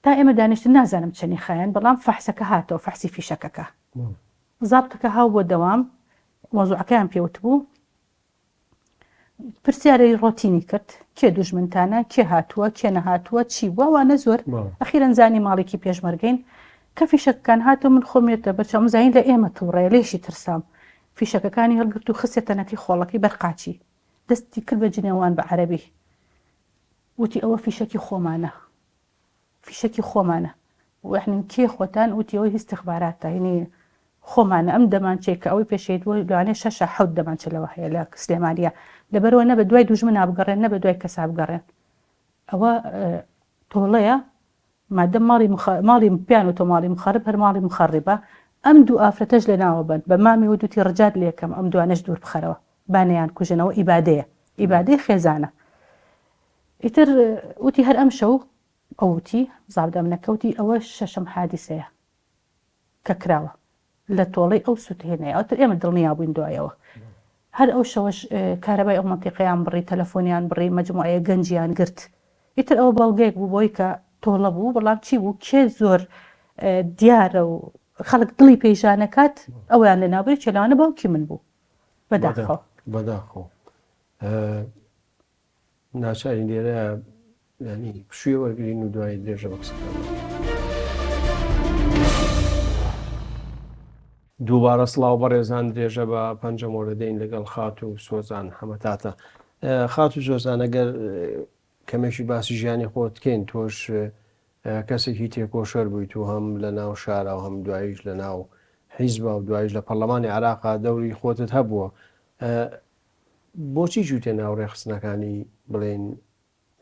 تا ئێمە دانیشتن نازانم چەنی خایاند بەڵام فەحسەکە هاتەوە فەحسی فیشەکەکە زابتەکە هاو بۆ دەوام مەوزوعەکەیان پێ وتبوو پرسیارەی ڕۆتینی کرد کێ دوژمنتانە کێ هاتووە کێ نەهاتووە چی بووە وانە زۆر ئەخیرەن زانی ماڵێکی پێشمەرگەین کە فیشەکەکان هاتەوە من خۆم یەتە بەرچاوم زانی لە ئێمە تووڕەیە لێشی ترسام فیشەکەکانی هەڵگرت و خستە تەنەکەی خۆڵەکەی بەر قاچی دەستی کرد بە جنێوان بە عەرەبی وتی ئەوە فیشەکی خۆمانە فیشەکی خۆمانە یەعنی کێ خۆتان وتی ئەوەی ئیستخباراتە یەعنی خۆمانە ئەم دەمانچەی کە ئەوەی پێ شەهید بووە لەوانەیە شەش حەوت دەمانچە لەوە هەیە لە سلێمانیە لەبەرەوە نە بە دوای دوژمنا بگەڕێن نە بە دوای کەسا بگەڕێن ئەوە تۆڵەیە مادەم ماڵی مخ... ماڵی پیان و تۆ ماڵی مخەڕب هەر ماڵی مخەڕیبە ئەم دوو ئافرەتەش لە ناوە بەن بە مامی ودوتی ڕجات لێکەم ئەم دوانەش دوور بخەرەوە با نەیان کوژنەوە ئیبادەیە ئیبادەی خێزانە ئیتر وتی هەر ئەمشەو ئەو وتی زابت ئەمنەکە وتی ئەوە شەشەم حادیسەیە کە کراوە لە تۆڵەی ئەو سوتهێنەیە ئەوتر ئێمە دڵنیا بووین دوایەوە هەر ئەو شەوەش کارەبای ئەو مەنتیقەیان بڕی تەلەفۆنیان بڕی مەجموعەیە گەنجیان گرت ئیتر ئەوە بەڵگەیەک بوو بۆی کە تۆڵە بوو بەڵام چی بوو کێ زۆر دیارە و خەڵک دڵی پێی ژانەکات ئەویان لە ناوبری چێ لەوانە باوکی من بوو بەداخەوە بەداخەوە ناچارین لێرە یانی پشوویە وەرگرین و دوایی درێژە بە قسەکان بدەین. دووبارە سڵاو بەڕێزان درێژە بە پەنجەمۆر دەدەین لەگەڵ خاتوو سۆزان حەمەتاتە. خاتوو سۆزان ئەگەر کەمێکی باسی ژیانی خۆت بکەین تۆش کەسێکی تێکۆشەر بوویت و هەم لە ناو شارا و هەم دواییش لە ناو حیزبا و دواییش لە پەرلەمانی عێراقا دەوری خۆتت هەبووە بۆچی چوویتە ناو ڕێکخستنەکانی بڵێین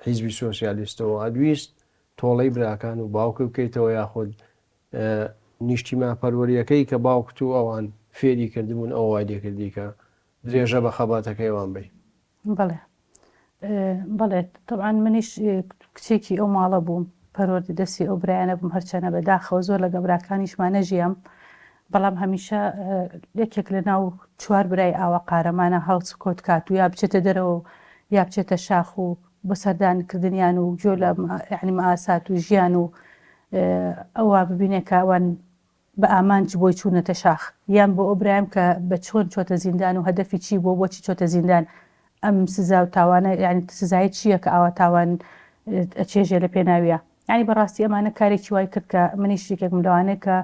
حیزبی سۆسیالیستەوە؟ ئەدویست تۆڵەی براکان و باوکت بکەیتەوە یاخود نیشتیمانپەروەرییەکەی کە باوکت و ئەوان فێری کردبوون ئەوە وای لێکردی کە درێژە بە خەباتەکەی ئەوان بەی؟ بەڵێ بەڵێ تەبعەن منیش کچێکی ئەو ماڵە بووم پەروەردەی دەستی ئەو برایانە بووم هەرچەنە بە داخەوە زۆر لەگەڵ براکانیشما نەژیام بەڵام هەمیشە یەکێک لە ناو چوار برای ئاوا قارەمانە هەڵسوکەوت کات و یا بچێتە دەرەوە و یا بچێتە شاخ و بۆ سەردان کردنیان و گوێ لە یعنی مەئاسات و ژیان و ئەوە ببینێ کە ئەوان بە ئامانج بۆی چوونەتە شاخ یان بۆ ئەو برایم کە بە چۆن چۆتە زیندان و هەدەفی چی بووە بۆچی چۆتە زیندان ئەم سزا و تاوانە یانی سزای چییە کە ئاوا تاوان ئەچێژێ لە پێناویا یانی بەڕاستی ئەمانە کارێکی وای کرد کە منیش یەکێکم لەوانەیە کە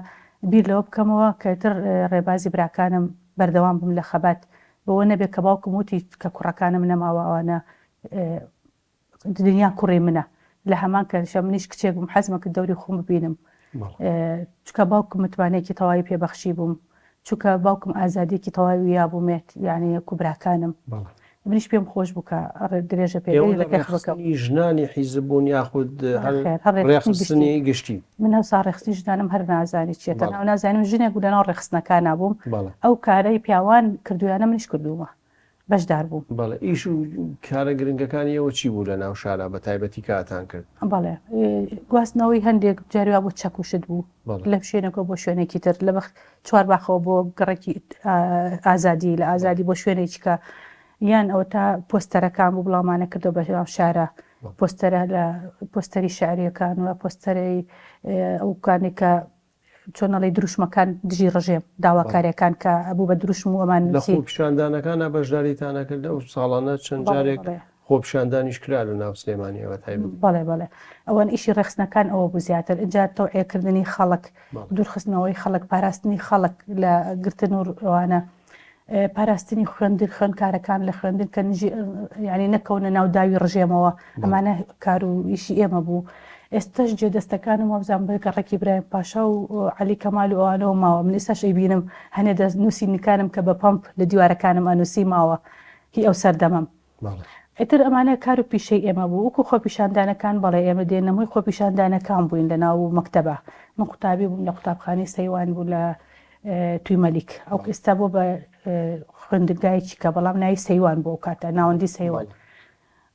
بیر لەوە بکەمەوە کە تر ڕێبازی براکانم بەردەوام بم لە خەبات بەوە نەبێ کە باوکم وتی کە کوڕەکانم نەماوە ئەوانە دنیا کوڕی منە لە هەمان کاتیشا منیش کچێک بووم حەزمە کرد دەوری خۆم ببینم چونکە باوکم متمانەیەکی تەواوی پێ بەخشی بووم چونکە باوکم ئازادیەکی تەواوی یابوومێت یعنی وەکو براکانم منیش پێم خۆش بوو کە درێژە پێ ئێوە لە ڕێکخستنی ژنانی حیزب بوون یاخود هەر ڕێکخستنی گشتی؟ من ئەوسا ڕێکخستنی ژنانم هەر نازانی چیە تەنها نازانم ژنێک بوو لەناو ڕێکخستنەکانا بووم ئەو کارەی پیاوان کردویانە منیش کردوومە بەشدار بووم. بەڵێ، ئیش و کارە گرنگەکانی ئێوە چی بوو لە ناو شارا بە تایبەتی کە ئەتان کرد؟ بەڵێ، گواستنەوەی هەندێک جاری وا بوو چەک و شت بوو لە شوێنێکەوە بۆ شوێنێکی تر، لە بەخت چوارباخەوە بۆ گەڕەکی ئازادی، لە ئازادی بۆ شوێنێکی کە یان ئەوەتا پۆستەرەکان بوو بڵاومانە کردەوە بە ناو شارا، پۆستەرە لە پۆستەری شیعرییەکان و پۆستەرەی ئەو کانەی کە چۆن ئەڵێی دروشمەکان دژی ڕژێم، داواکاریەکان کە ئەبوو بە دروشم و ئەمان لە نووسی. خۆپیشاندانەکانا بەشداریتان ئەکرد ئەو ساڵانە چەند بەڵێ جارێک بەڵێ. خۆپیشاندانیش کرا لە ناو سلێمانیە بە تایبەتی؟ بەڵێ بەڵێ ئەوەن ئیشی ڕێکخستنەکان ئەوە بوو زیاتر ئینجا تەوعیە کردنی خەڵک بەڵێ. دوورخستنەوەی خەڵک پاراستنی خەڵک لە گرتن و ئەوانە پاراستنی خوێندن خوێندکارەکان لە خوێندن کە نژی یعنی نەکەونە ناو داوی ڕژێمەوە ئەمانە کار و ئیشی ئێمە بوو ئێستش جێ دەستەکانم وابزان بە گەڕەکی برایم پاشا و عەلی کەمال و ئەوانەوە ماوە من ئێستاش ئەیبینم هەنێ دەست نووسینەکانم کە بە پەمپ لە دیوارەکانم ئەنووسی ماوە هی ئەو سەردەمەم ئیتر ئەمانە کار و پیشەی ئێمە بوو وەکو خۆپیشاندانەکان بەڵێ ئێمە دێنەمەوەی خۆپیشاندانەکان بووین لە ناو مەکتەبە من قوتابی بووم لە قوتابخانەی سەیوان بوو لە توی مەلیک ئەو ئێستا بۆ بە خوێندنگایەکی کە بەڵام ناوی سەیوان بۆ ئەو کاتە ناوەندی سەیوان.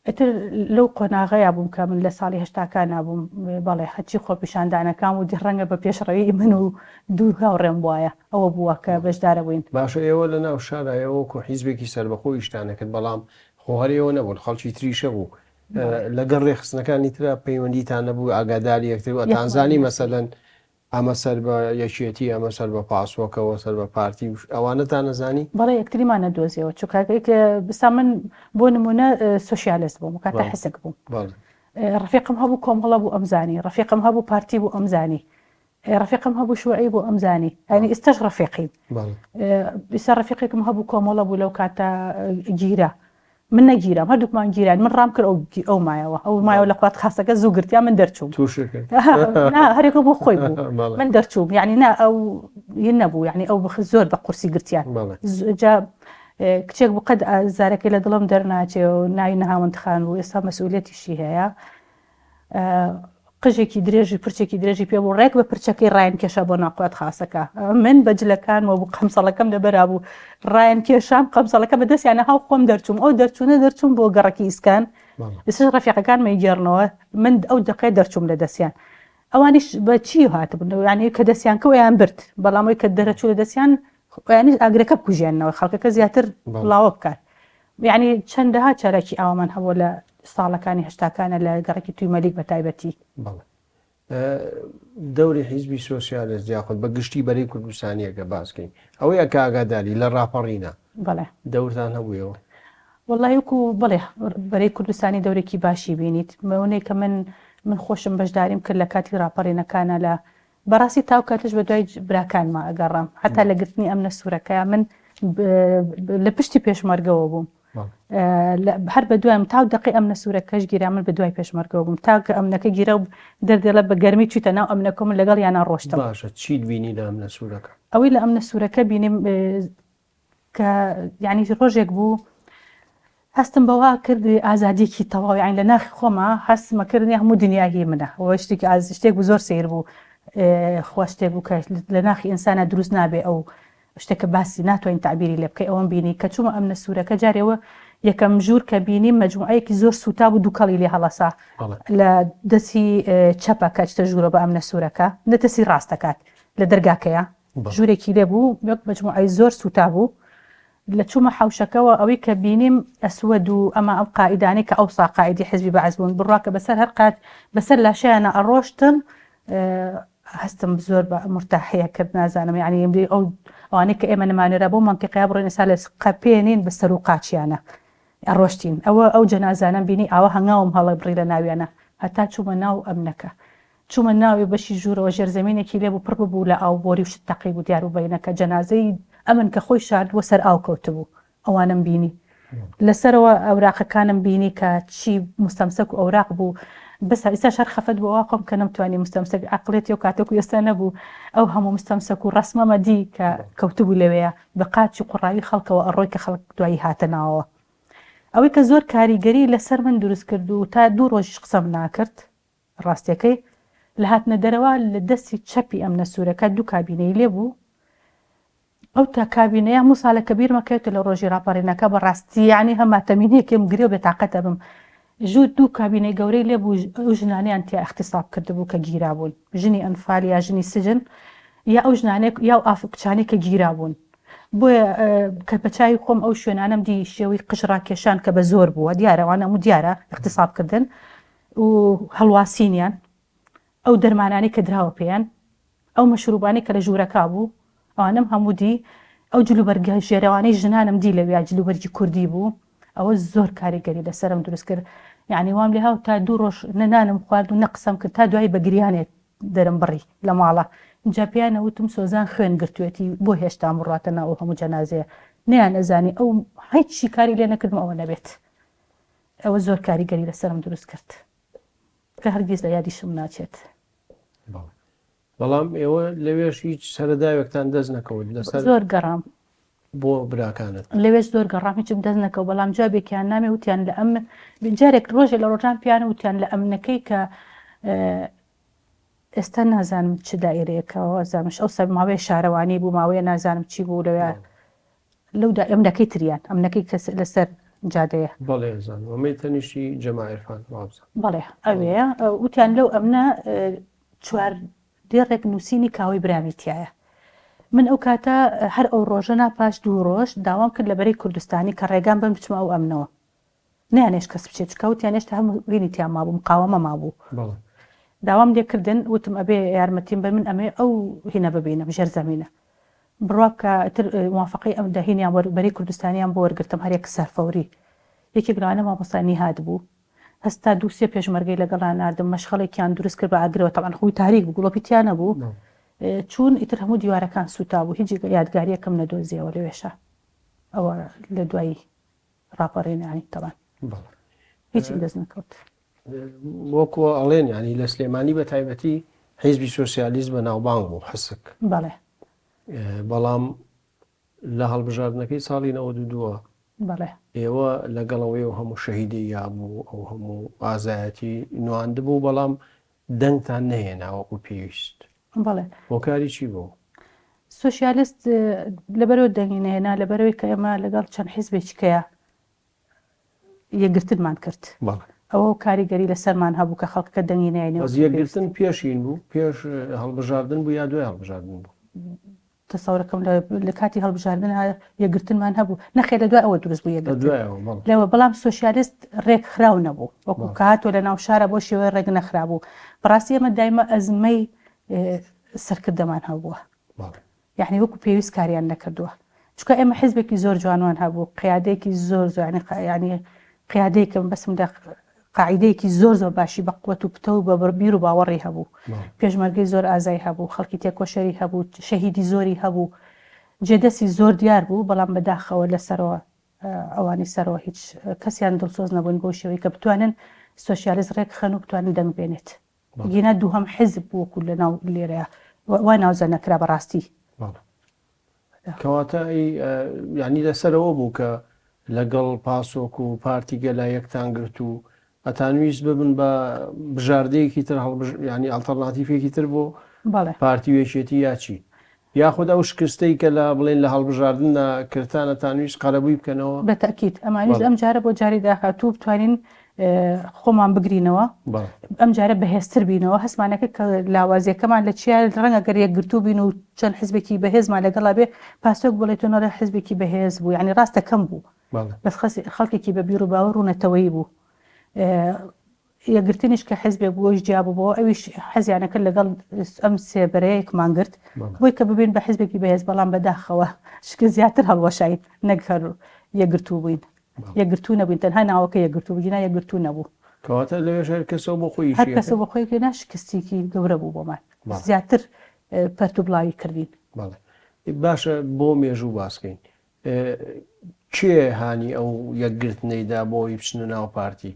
ئیتر لەو قۆناغەیا بووم کە من لە ساڵی هەشتاکانا بووم، بەڵێ هەرچی خۆپیشاندانەکان بوو دی ڕەنگە بە پێشڕەویی من و دوو هاوڕێم بوایە، ئەوە بووە کە بەشدارە بووین. باشە ئێوە لە ناو شارا ئێوە وەکوو حیزبێکی سەربەخۆ ئیشتان ئەکرد، بەڵام خۆ هەر ئێوە نەبوون خەڵکی تریش هەبوو، لەگەڵ ڕێکخستنەکانی ترا پەیوەندیتان نەبوو، ئاگاداری یەکتر بوون، ئەتانزانی مەسەلەن ئەمە سەر بە یەکێتی، ئەمە سەر بە پاسۆکەوە، سەر بە پارتی و ئەوانەتان ئەزانی؟ بەڵێ یەکتریمان ئەدۆزیەوە چونکە بسا من بۆ نمونە سۆسیالست بووم کاتە حسک بووم ڕفیقم هەبوو کۆمەڵە بوو ئەمزانی ڕفیقم هەبوو پارتی بوو ئەمزانی ڕفیقم هەبوو شوعی بوو ئەمزانی ئەنی ئێستاش ڕفیقین ئیستا ڕفیقێکم هەبوو کۆمەڵە بوو لەو کاتە گیرە من نەگیرام هەردووکمان گیراین من ڕام کرد ئەو ئەو مایەوە ئەو مایەوە لە قوات خاصەکە زوو گرتیا من دەرچووم نا هەرێکە بۆ خۆی بوو من دەرچووم یعنی نا ئەو یە نەبوو یعنی ئەو بخ زۆر بە قورسی گرتیان جا کچێک بوو قەت زارەکەی لە دڵم دەرناچێ و ناوی نەهاوەند خان بوو ئێستا مەسئولیەتیشی هەیە قژێکی درێژی پرچێکی درێژی پێ بوو ڕێک بە پرچەکەی ڕایان کێشا بۆ ناو قوات خاسەکە من بە جلەکانمەوە بوو قەمسەڵەکەم لەبەرا بوو ڕایان کێشام قەمسەڵەکە بە دەستیانە هاو خۆم دەرچووم ئەو دەرچوونە دەرچووم بۆ گەڕەکی ئیسکان ئێستاش ڕەفیقەکان مەیگێڕنەوە من ئەو دەقەیە دەرچووم لە دەستیان ئەوانیش بە چی هاتبوون یعنی کە دەستیان کەویان برد بەڵام ئەوی کە دەرەچوو لە دەستیان ئەوانیش ئاگرەکە بکوژێنەوە خەڵکەکە زیاتر بڵاوە بکات یەعنی چەندەها چالاکی ئاوامان هەبووە لە ساڵەکانی هەشتاکانە لە گەڕەکی توی مەلیک بە تایبەتی. بەڵێ. دەوری حیزبی سۆسیالست یاخود بە گشتی بەرەی کوردستانییە کە باس کەین ئەوەیە کە ئاگاداری لە ڕاپەڕینە. بەڵێ. دەورتان هەبوویەوە؟ وەڵای وەکوو بەڵێ بەرەی کوردستانی دەورێکی باشی بینیت. ئەوەنەی کە من من خۆشم بەشداریم کرد لە کاتی ڕاپەڕینەکانا لە بەڕاستی تاو کاتەش بە دوای براکانما ئەگەڕام حتا لە گرتنی ئەمنە سوورەکە من لە پشتی پێشمەرگەوە بووم هەر بە دوایم تاو دقی ئەمنە سوورەکەش گیرا من بە دوای پێشمەرگەوە بووم تا کە ئەمنەکە گیرا و دەردێڵە بە گەرمی چیتە ناو ئەمنەکە من لەگەڵ یانە ڕۆشتم باشە چیت بینی لە ئەمنە سوورەکە ئەوەی لە ئەمنە سوورەکە بینیم کە یانی ڕۆژێک بوو هەستم بەوە کرد ئازادیەکی تەواو یانی لە ناخی خۆما هەستمە کردنی هەموو دنیا هی منە ئەوە شتێکی ئاز شتێک بوو زۆر سەیر بوو خوا شتێک بوو کە لە ناخی ئینسانە دروست نابێ ئەو شتێکە باسی ناتوانین تعبیری لێ بکەی ئەوەم بینی کە چوومە ئەمنە سوورەکە جارێوە یەکەم ژوور کە بینیم مەجموعەیەکی زۆر سووتا بوو دووکەڵی لێ هەڵەسا لە دەستی چەپە کە چتە ژوورە بە ئەمنە سوورەکە لە دەستی ڕاستەکات لە دەرگاکەیە ژوورێکی لێ بوو وەک مەجموعەی زۆر سووتابوو. لە چوومە حەوشەکەوە ئەوەی کە بینیم ئەسوەد و ئەما ئەو قائیدانەی کە ئەوسا قائیدی حیزبی بەعس بوون بڕوا کە بەسەر هەر قات بەسەر لاشەیانا ئەڕۆشتم هەستم زۆر بە مورتاحیە کرد نازانم یانی ئەو ئەوانەی کە ئێمە نەمانوێرا بەو مەنتیقەیە بڕۆین ئێستا لە قەپێنین بە سەر و قاچیانە ئەڕۆشتین ئەوە ئەو جەنازانەم بینی ئاوا هەنگاوم هەڵەبڕی لە ناویانە هەتا چوومە ناو ئەمنەکە چوومە ناوی بەشی ژوورەوە ژێرزەمینێکی لێ بوو پڕ ببوو لە ئاو بۆری و شت تەقی بوو دیار بوو بەینەکە جەنازەی ئەمن کە خۆی شاردبووە سەر ئاو کەوتبوو ئەوانەم بینی لەسەرەوە ئەوراقەکانم بینی کە چی مستەمسەک و ئەوراق بوو بەس ئیستا شەر خەفەت بوو ئەوا خۆم کە نەمتوانی مستەمسەک عەقڵیەتی ئەو کاتەکو ئێستا نەبوو ئەو هەموو مستەمسەک و ڕەسمەمە دی کە کەوتبوو لەوێیە بە قاچی قوڕاوی خەڵکەوە ئەڕۆی کە خەڵک دوایی هاتە ناوەوە ئەوەی کە زۆر کاریگەری لەسەر من دروست کرد و تا دوو ڕۆژیش قسەم ناکرد ڕاستیەکەی لە هاتنە دەرەوە لە دەستی چەپی ئەمنە سوورەکە دوو کابینەی لێ بوو ئەو تا کابینەیە هەموو ساڵێک کە بیرمە کەوێتە لە ڕۆژی ڕاپەڕینەکە بە ڕاستی یانی هەم ماتەمینیەکێم گرێ و بێتاقەتە بم ژوور دوو کابینەی گەورەی لێ بوو ئەو ژنانیان تیا اختصاب کردبوو کە گیرابوون ژنی ئەنفال یا ژنی سجن یا ئەو ژنانێک یا ئاف کچانی کە گیرابوون بۆیە کە بە چاوی خۆم ئەو شوێنانەم دی شێوەی قژ ڕاکێشان کە بە زۆر بووە دیارە وانە هەموو دیارە اختصاب کردن و هەڵواسینیان، ئەو دەرمانانەی کە دراوە پێیان، ئەو مەشروبانەی کە لە ژوورەکە بوو، ئەوانەم هەموو دی، ئەو جلوبەرگە ژێرەوانەی ژنانم دی لەویا جلوبەرگی کوردی بوو، ئەوە زۆر کاریگەری لەسەرم دروست کرد، یانی وام لێ هات تا دوو ڕۆژ نە نانم خوارد و نە قسەم کرد، تا دوایی بە گریانێ دەرم بڕی لە ماڵە، ئینجا پێیان ئەوتم سۆزان خوێن گرتوێتی بۆ هێشتان بڕواتە ناو ئەو هەموو جەنازەیە، نەیان ئەزانی ئەو هیچی کاری لێ نەکردم ئەوە نەبێت. ئەوە زۆر کاریگەری لەسەرم دروست کرد کە هەرگیز لە یادیشم ناچێت. بەڵام ئێوە لەوێش هیچ سەرەداوێکتان دەست نەکەوت لەسەر؟ زۆر گەڕام. بۆ براکانت؟ لەوێش زۆر گەڕام هیچم دەست نەکەوت بەڵام جوابێکیان نامێ وتیان لە ئەمن جارێک ڕۆژێ لە ڕۆژان پیان وتیان لە ئەمنەکەی کە ئێستا نازانم چ دایرەیەکە وازانمش ئەو سەر ماوەیە شارەوانی بوو ماوەیە نازانم چی بوو لەوێ لەو دا ئەمنەکەی تریان ئەمنەکەی کە لەسەر. جادەیە. بەڵێ ئەزانم ئەمەی تەنیشتی جەما عیرفان وابزانم. بەڵێ ئەوێیە وتیان لەو ئەمنە چوار دێڕێک نووسینی کاوەی برامی تیایە. من ئەو کاتە هەر ئەو ڕۆژە نا پاش دوو ڕۆژ داوام کرد لە بەرەی کوردستانی کە ڕێگام بەن بچمە ئەو ئەمنەوە. نەیانهێشت کەس بچێت چونکە وتیان هێشتا هەموو هینی تیا مابوو مقاوەمە مابوو. بەڵێ. داوام لێ کردن وتم ئەبێ یارمەتیم بەن من ئەمەوێ ئەو هینە ببینم ژێرزەمینە. بڕوا بکە ئیتر موافەقەی ئەم دە هینیان وەر بەرەی کوردستانیان بۆ وەرگرتم هەر یەکسەر فەوری. یەکێک لەوانە مامۆستا نیهاد بوو. هەستا دوو سێ پێشمەرگەی لەگەڵا ناردم مەشخەڵێکیان دروست کرد بە ئاگرەوە تەبعەن خۆی تاریک بوو گڵۆپی تیا نەبوو چوون ئیتر هەموو دیوارەکان سووتابوو هیچ یادگاریەکەم نەدۆزیەوە لەوێشا ئەوە لە دوایی ڕاپەڕین ینی تەبعەن هیچم دەست نەکەوت. وەکو ئەڵێن ینی لە سلێمانی بە تایبەتی حیزبی سۆسیالیست بە ناوبانگ بوو حسک بەڵێ بەڵام لە هەڵبژاردنەکەی ساڵی 92 بەڵێ. ئێوە لەگەڵ ئەوەی ئەو هەموو شەهیدەی یابوو، ئەو هەموو ئازایەتی نواندبوو، بەڵام دەنگتان نەهێنا وەکو پێویست. بەڵێ. هۆکاری چی بوو؟ سۆسیالست لەبەرئەوە دەنگی نەهێنا، لەبەرئەوەی کە ئێمە لەگەڵ چەند حیزبێکی کەیە یەکگرتنمان کرد. بەڵێ. ئەوە کاریگەری لەسەرمان هەبوو کە خەڵکەکە دەنگی نەیەنێ بەس وەکو پێویست. یەکگرتن پێش هین بوو؟ پێش هەڵبژاردن بوو یا دوای هەڵبژاردن بوو؟ تەسەورەکەم لە لە کاتی هەڵبژاردن یەکگرتنمان هەبوو نەخێر لە دوای ئەوە دروست بوو لە یەکگرتن دوای ئەوە بەڵێ. لەوە بەڵام سۆسیالست ڕێکخراو نەبوو وەکو بەڵێ. کە هاتووە لە ناو شارە بۆ شێوەی ڕێک نەخرابوو بەڕاستی ئێمە دایمە ئەزمەی سەرکردەمان هەبووە بەڵێ. یەعنی وەکو پێویست کاریان نەکردووە چونکە ئێمە حیزبێکی زۆر جوانمان هەبوو قیادەیەکی زۆر زۆر یعنی یعنی قیادەیەکم بەسم لە قاعیدەیەکی زۆر زۆر باشی بە قوت و پتە و بە بیر و باوەڕی هەبوو پێشمەرگەی زۆر ئازای هەبوو خەڵکی تێکۆشەری هەبوو شەهیدی زۆری هەبوو جێدەستی زۆر دیار بوو بەڵام بەداخەوە لەسەرەوە ئەوانی سەرەوە هیچ کەسیان دڵسۆز نەبوون بۆ شێوەی کە بتوانن سۆسیالیست ڕێکخەن و بتوانن دەنگ بێنێت گینا دووهەم حیزب بوو وەکو لە ناو لێرەیا وا ناوزە نەکرا بەڕاستی. بەڵێ کەواتە ئەی یانی لەسەرەوە بوو کە لەگەڵ پاسۆک و پارتی گەلا یەکتان گرت و ئەتانویست ببن بە بژاردەیەکی تر هەڵبژ یانی ئەڵتەرناتیفێکی تر بۆ بەڵێ پارتی و یەکێتی یا چی؟ یاخود ئەو شکستەی کە لە بڵێن لە هەڵبژاردندا کردتان ئەتانویست قەرەبووی بکەنەوە؟ بە تەئکید ئەمانویست بەڵێ. ئەم جارە بۆ جاری داهاتوو بتوانین خۆمان بگرینەوە بەڵێ. ئەم جارە بەهێزتر بینەوە هەستمان ئەکرد کە لاوازیەکەمان لە چیە ڕەنگە گەر یەکگرتوو بین و چەند حزبێکی بەهێزمان لەگەڵا بێ پاسۆک بڵێ تۆ نەڵێ حزبێکی بەهێز بوو یعنی ڕاستە کەم بوو بەڵێ. بەس خەڵکێکی بە بیر و باوەڕ و نەتەوەیی بوو یەکگرتنیش کە حزبێک بوو ئەویش جیا بووبەوە ئەویش حەزیانە کرد لەگەڵ ئەم سێ بەرەیە یەکمان گرت بۆی کە ببین بە حزبێکی بەهێز بەڵام بەداخەوە شکە زیاتر هەڵوەشاین نەک هەر یەکگرتوو بووین یەکگرتوو نەبووین تەنها ناوەکە یەکگرتوو بوو گینا یەکگرتوو نەبوو. کەواتە لەوێش هەر کەسەو بۆ خۆی هەر ئیشی کەسەو ئەکرد؟ بۆ خۆی گینا شکستێکی گەورە بوو بۆمان بەڵێ. زیاتر پەرت و بڵاوی کردین. بەڵێ باشە بۆ مێژوو باس کەین کێ هانی ئەو یەکگرتنەی دا بۆ ئەوەی بچنە ناو پارتی؟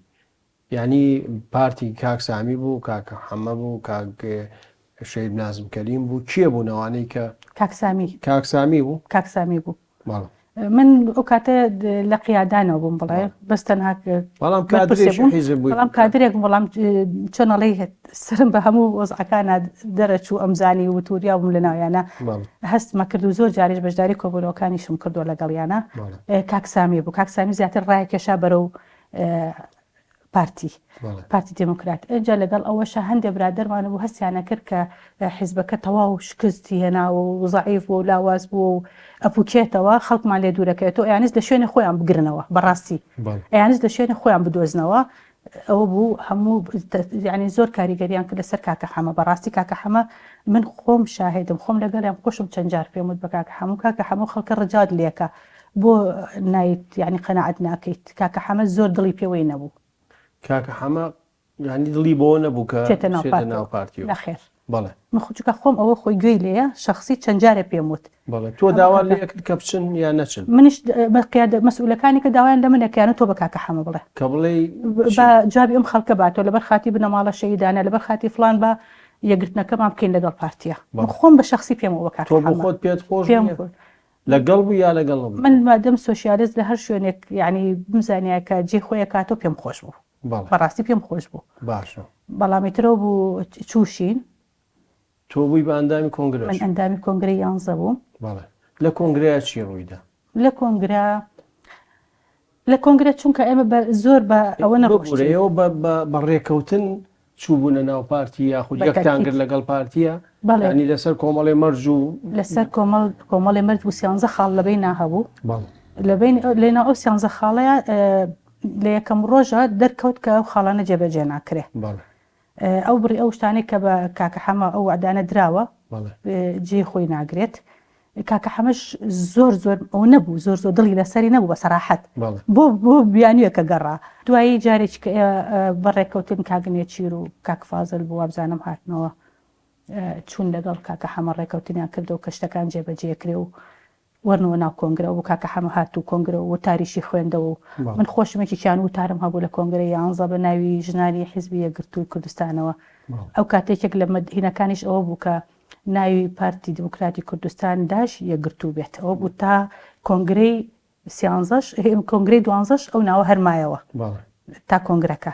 یانی پارتی کاک سامی بوو، کاک حەمە بوو، کاک شەهید نازم کەریم بوو، کێ بوون ئەوانەی کە کاک سامی. کاک سامی بوو؟ کاک سامی بوو. بەڵێ. من ئەو کاتە لە قیادانەوە بووم بڵێ بەس تەنها بەڵام بەرپرسێ کادرێکی بووم حیزب بووی. بەڵام کادرێک بووم بەڵام چۆن ئەڵێی سەرم بە هەموو وەزعەکانا دەرەچوو ئەمزانی و توریا بووم لەناویانا بەڵێ. هەستمە کرد و زۆر جاریش بەشداری کۆبوونەوەکانیشم کردووە لەگەڵیانا بەڵێ. کاک سامی بوو کاک سامی زیاتر ڕایکێشا بەرەو پارتی پارتی دێموکرات ئینجا لەگەڵ ئەوەشا هەندێ برادەرمان بوو هەستیان ئەکرد کە حیزبەکە تەواو شکستی هێناوە و زەعیف بووە و لاواز بووە و ئەپوکێتەوە خەڵکمان لێ دوورەکەوێتەوە ئەیانویست لە شوێنێ خۆیان بگرنەوە بەڕاستی ئەیانویست لە شوێنێ خۆیان بدۆزنەوە ئەوە بوو هەموو یعنی زۆر کاریگەریان کرد لەسەر کاکە حەمە بەڕاستی کاکە حەمە من خۆم شاهێدم خۆم لەگەڵیان خۆشم چەند جار پێم وت بە کاکە حەمە کاکە حەمە خەڵکە ڕجات لێکە بۆ نایت یانی قەناعەت ناکەیت کاکە حەمە زۆر دڵی پێوەی نەبوو. کاکە حەمە یانی دڵی بەوە نەبوو کە بچێتە ناو بچێتە ناو پارتیەوە پارتیەوە نەخێر بەڵێ. من خۆ چونکە خۆم ئەوە خۆی گوێی لێیە شەخسی چەند جارێ پێم وت بەڵێ تۆ ئەمە داوات کاکە لێ ئەکرد کە بچن یا نەچن؟ منیش قیادە مەسئولەکانی کە داوایان لە من ئەکەیان تۆ بە کاکە حەمە بڵێ کە بڵێی چی؟ با جوابی ئەم خەڵکە باتەوە لەبەر خاتری بنەماڵە شەهیدانە لەبەر خاتری فڵان با یەکگرتنەکەمان بکەین لەگەڵ پارتیە من بەڵێ خۆم بە شەخسی پێم وت بە کاکە تۆ بۆ حەمە خۆت پێت خۆش پێم نییە؟ لەگەڵ بووی یا لەگەڵ نەبووی من مادەم سۆشیالست لە هەر شوێنێک یانی بمزانیایە کە جێی خۆی ئەکاتەوە پێم خۆش بوو بەڵێ بەڕاستی پێم خۆش بوو باشە بەڵام ئیترەوە بوو چووشین تۆ بووی بە ئەندامی من کۆنگرەش ئەندامی کۆنگرەی یانزە بووم بەڵێ لە کۆنگرەیا چی ڕوویدا لە کۆنگرە. لە کۆنگرە چونکە ئێمە بە زۆر بە ئەوە ببورە ئێوە بە ڕێکەوتن چووبوونە ناو پارتی یاخود یەکتان گرت لەگەڵ پارتیە ینی لەسەر کۆمەڵێ مەرج و لەسەر کۆمەڵ کۆمەڵێ مەرج بوو سیانزە خاڵ لە بەینا هەبوو لە بین لەنا ئەو سیانزە خاڵەیە لە یەکەم ڕۆژە دەرکەوت کە ئەو خاڵانە جێبەجێ ناکرێ ئەو بڕی ئەو شتانەی کە بە کاکە حەمە ئەو وەعدانە دراوە جێی خۆی ناگرێت. کاکە حەمەش زۆر زۆر ئەو نەبوو زۆر زۆر دڵی لەسەری نەبوو بە سەراحەت بۆ بۆ بیانوویەکە گەڕا. دوایی جارێکی کە بە ڕێککەوتن کاک نێچیر و کاک فازل بوو وابزانم هاتنەوە چوون لەگەڵ کاکە حەمە ڕێککەوتنیان کردەوە کە شتەکان جێبەجێ کرێ و وەرنەوە ناو کۆنگرە و کاکە حەمە هات و کۆنگرە و وتاریشی خوێندەوە و من خۆشم یەکێکیان وتارم هەبوو لە کۆنگرەی یانزە بە ناوی ژنانی حیزبی یەکگرتووی کوردستانەوە. ئەو کاتە یەکێک لە هینەکانیش ئەوە بوو کە ناوی پارتی دیموکراتی کوردستان داش یەکگرتوو بێت. ئەوە بوو تا کۆنگرەی سیانزەش، کۆنگرەی دوانزەش ئەو ناوە هەر مایەوە تا کۆنگرەکە.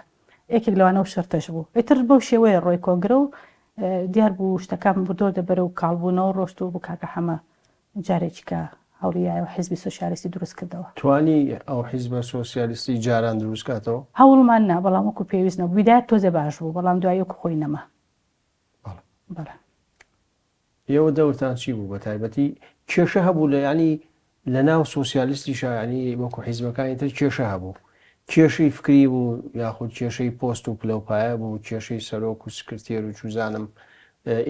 یەکێک لەوانە ئەو شەرتەش بوو. ئیتر بەو شێوەیە ڕۆی کۆنگرە و دیار بوو شتەکان بردۆتە بەرەو کاڵبوونەوە ڕۆشت و بوو کاکە حەمە جارێکی کە هەوڵی یایەوە حیزبی سۆسیالیستی دروست کردەوە. توانی ئەو حیزبە سۆسیالیستی جاران دروست کاتەوە؟ هەوڵمان نا، بەڵام وەکو پێویست نەبوو. بیدایەت تۆزێ باش بوو، بەڵام دوایی وەکو خۆی نەما. بەڵێ. بەڵێ. ئێوە دەورتان چی بوو؟ بە تایبەتی کێشە هەبوو لە یانی لە ناو سۆسیالیستیشا یانی وەکو حیزبەکانی تر کێشە هەبوو. کێشەی فکری بوو یاخود کێشەی پۆست و پلە و پایە بوو، کێشەی سەرۆک و سکرتێر و چوزانم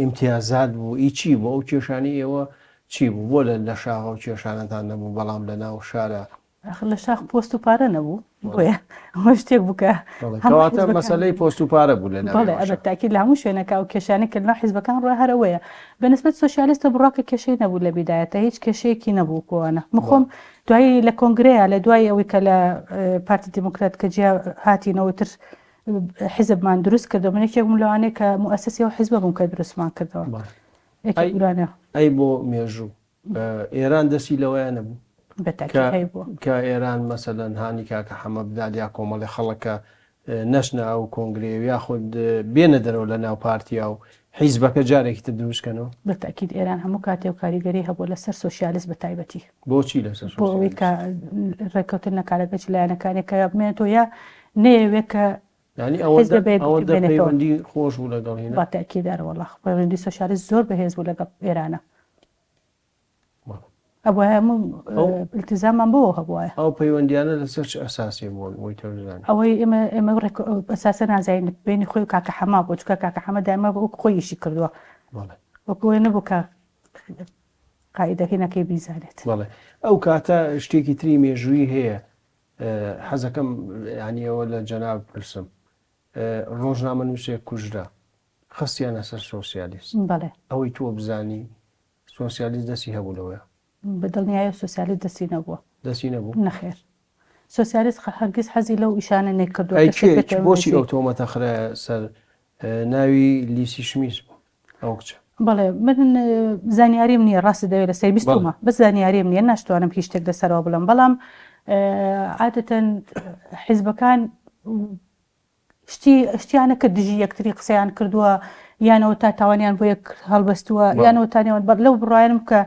ئیمتیازات بوو، ئی چی بوو؟ ئەو کێشانەی ئێوە چی بوو؟ بۆ لە شاخ ئەو کێشانەتان نەبوو بەڵام لە ناو شارا؟ ئاخر لە شاخ پۆست و پارە نەبوو بۆیە ئەوە شتێک بوو کە هەموو کەواتە مەسەلەی پۆست و پارە بوو لە ناو بەڵێ ئێوەشا. ئەبە تاکید لە هەموو شوێنەکە ئەو کێشانەی کە لەناو حیزبەکان ڕووە هەر ئەوەیە. بە نسبەت سۆسیالیستە بڕوا کە کێشەی نەبوو لە بیدایەتە هیچ کێشەیەکی نەبوو کۆوانە. من خۆم دوایی لە کۆنگرەیە لە دوای ئەوەی کە لە پارتی دیموکرات کە جیا هاتینەوە تر حیزبمان دروست کردەوە من یەکێک بووم لەوانەی کە موئەسەسی ئەو حیزبە بووم کە دروستمان کردەوە. یەکێک بوو ئەی بۆ مێژوو ئێران دەستی لەوەیا نەبوو کە ئێران مەسەلەن هانی کاکە حەمە بدات یا کۆمەڵی خەڵک کە نەچنە ئەو کۆنگرەیە و یاخود بێنە دەرەوە لە ناو پارتیا و حیزبەکە جارێکی تر دروست کەنەوە؟ بە تەئکید ئێران هەموو کاتێ و کاریگەری هەبووە لەسەر سۆسیالیست بە تایبەتی. بۆچی لەسەر بۆ ئەوەی کە ڕێککەوتن نەکا لەگەڵ لایەنەکانی کە بمێنێتەوە یا نەیەوێ کە یانی ئەوەندە ئەوەندە پەیوەندی خۆش بوو لەگەڵ هینا؟ بە تەئکید ئەرە وەڵا پەیوەندی سۆسیالیست زۆر بەهێز بوو لەگەڵ ئێرانە. ئەبوایە هەموو التزاممان بۆ هەبوایە. ئەو پەیوەندیانە لەسەر چ ئەساسێ بوون بۆی تۆ بزانی؟ ئەوەی ئێمە ئێمە ئەساسە نازانین بینی خۆی و کاکە حەمە بوو چونکە کاکە حەمە دایمە وەک خۆی ئیشی کردووە وەک ئەوەی نەبوو کە قائیدە هینەکەی بیزانێت. بەڵێ ئەو کاتە شتێکی تری مێژوویی هەیە حەزەکەم یانی ئەوە لە جەناب پرسم ڕۆژنامەنووسێک کوژرا خستیانە سەر سۆسیالیست بەڵێ ئەوەی تۆ بزانی سۆسیالیست دەستی هەبوو لەوەیا؟ بە دڵنیایەوە سۆسیالیست دەستی نەبووە. دەستی نەبوو؟ نەخێر. سۆسیالیست هەرگیز حەزی لەو ئیشانە نەیکردووە ئەی کە کێ شتێک بێتە بۆچی ئەو تۆمەتە خرایە سەر ناوی لیسی شمیس بوو ئەو کچە؟ بەڵێ من زانیاریم نییە ڕاستت دەوێت لەسەری بیستوومە بەس زانیاریم نییە ناشتوانم هیچ شتێک لەسەرەوە بڵێم بەڵام عادەتەن حیزبەکان شتی شتیانە کرد دژی یەکتری قسەیان کردووە یانەوە تا تاوانیان بۆ یەک هەڵبەستووە یانەوە تانیان بەر لەو بڕایانم کە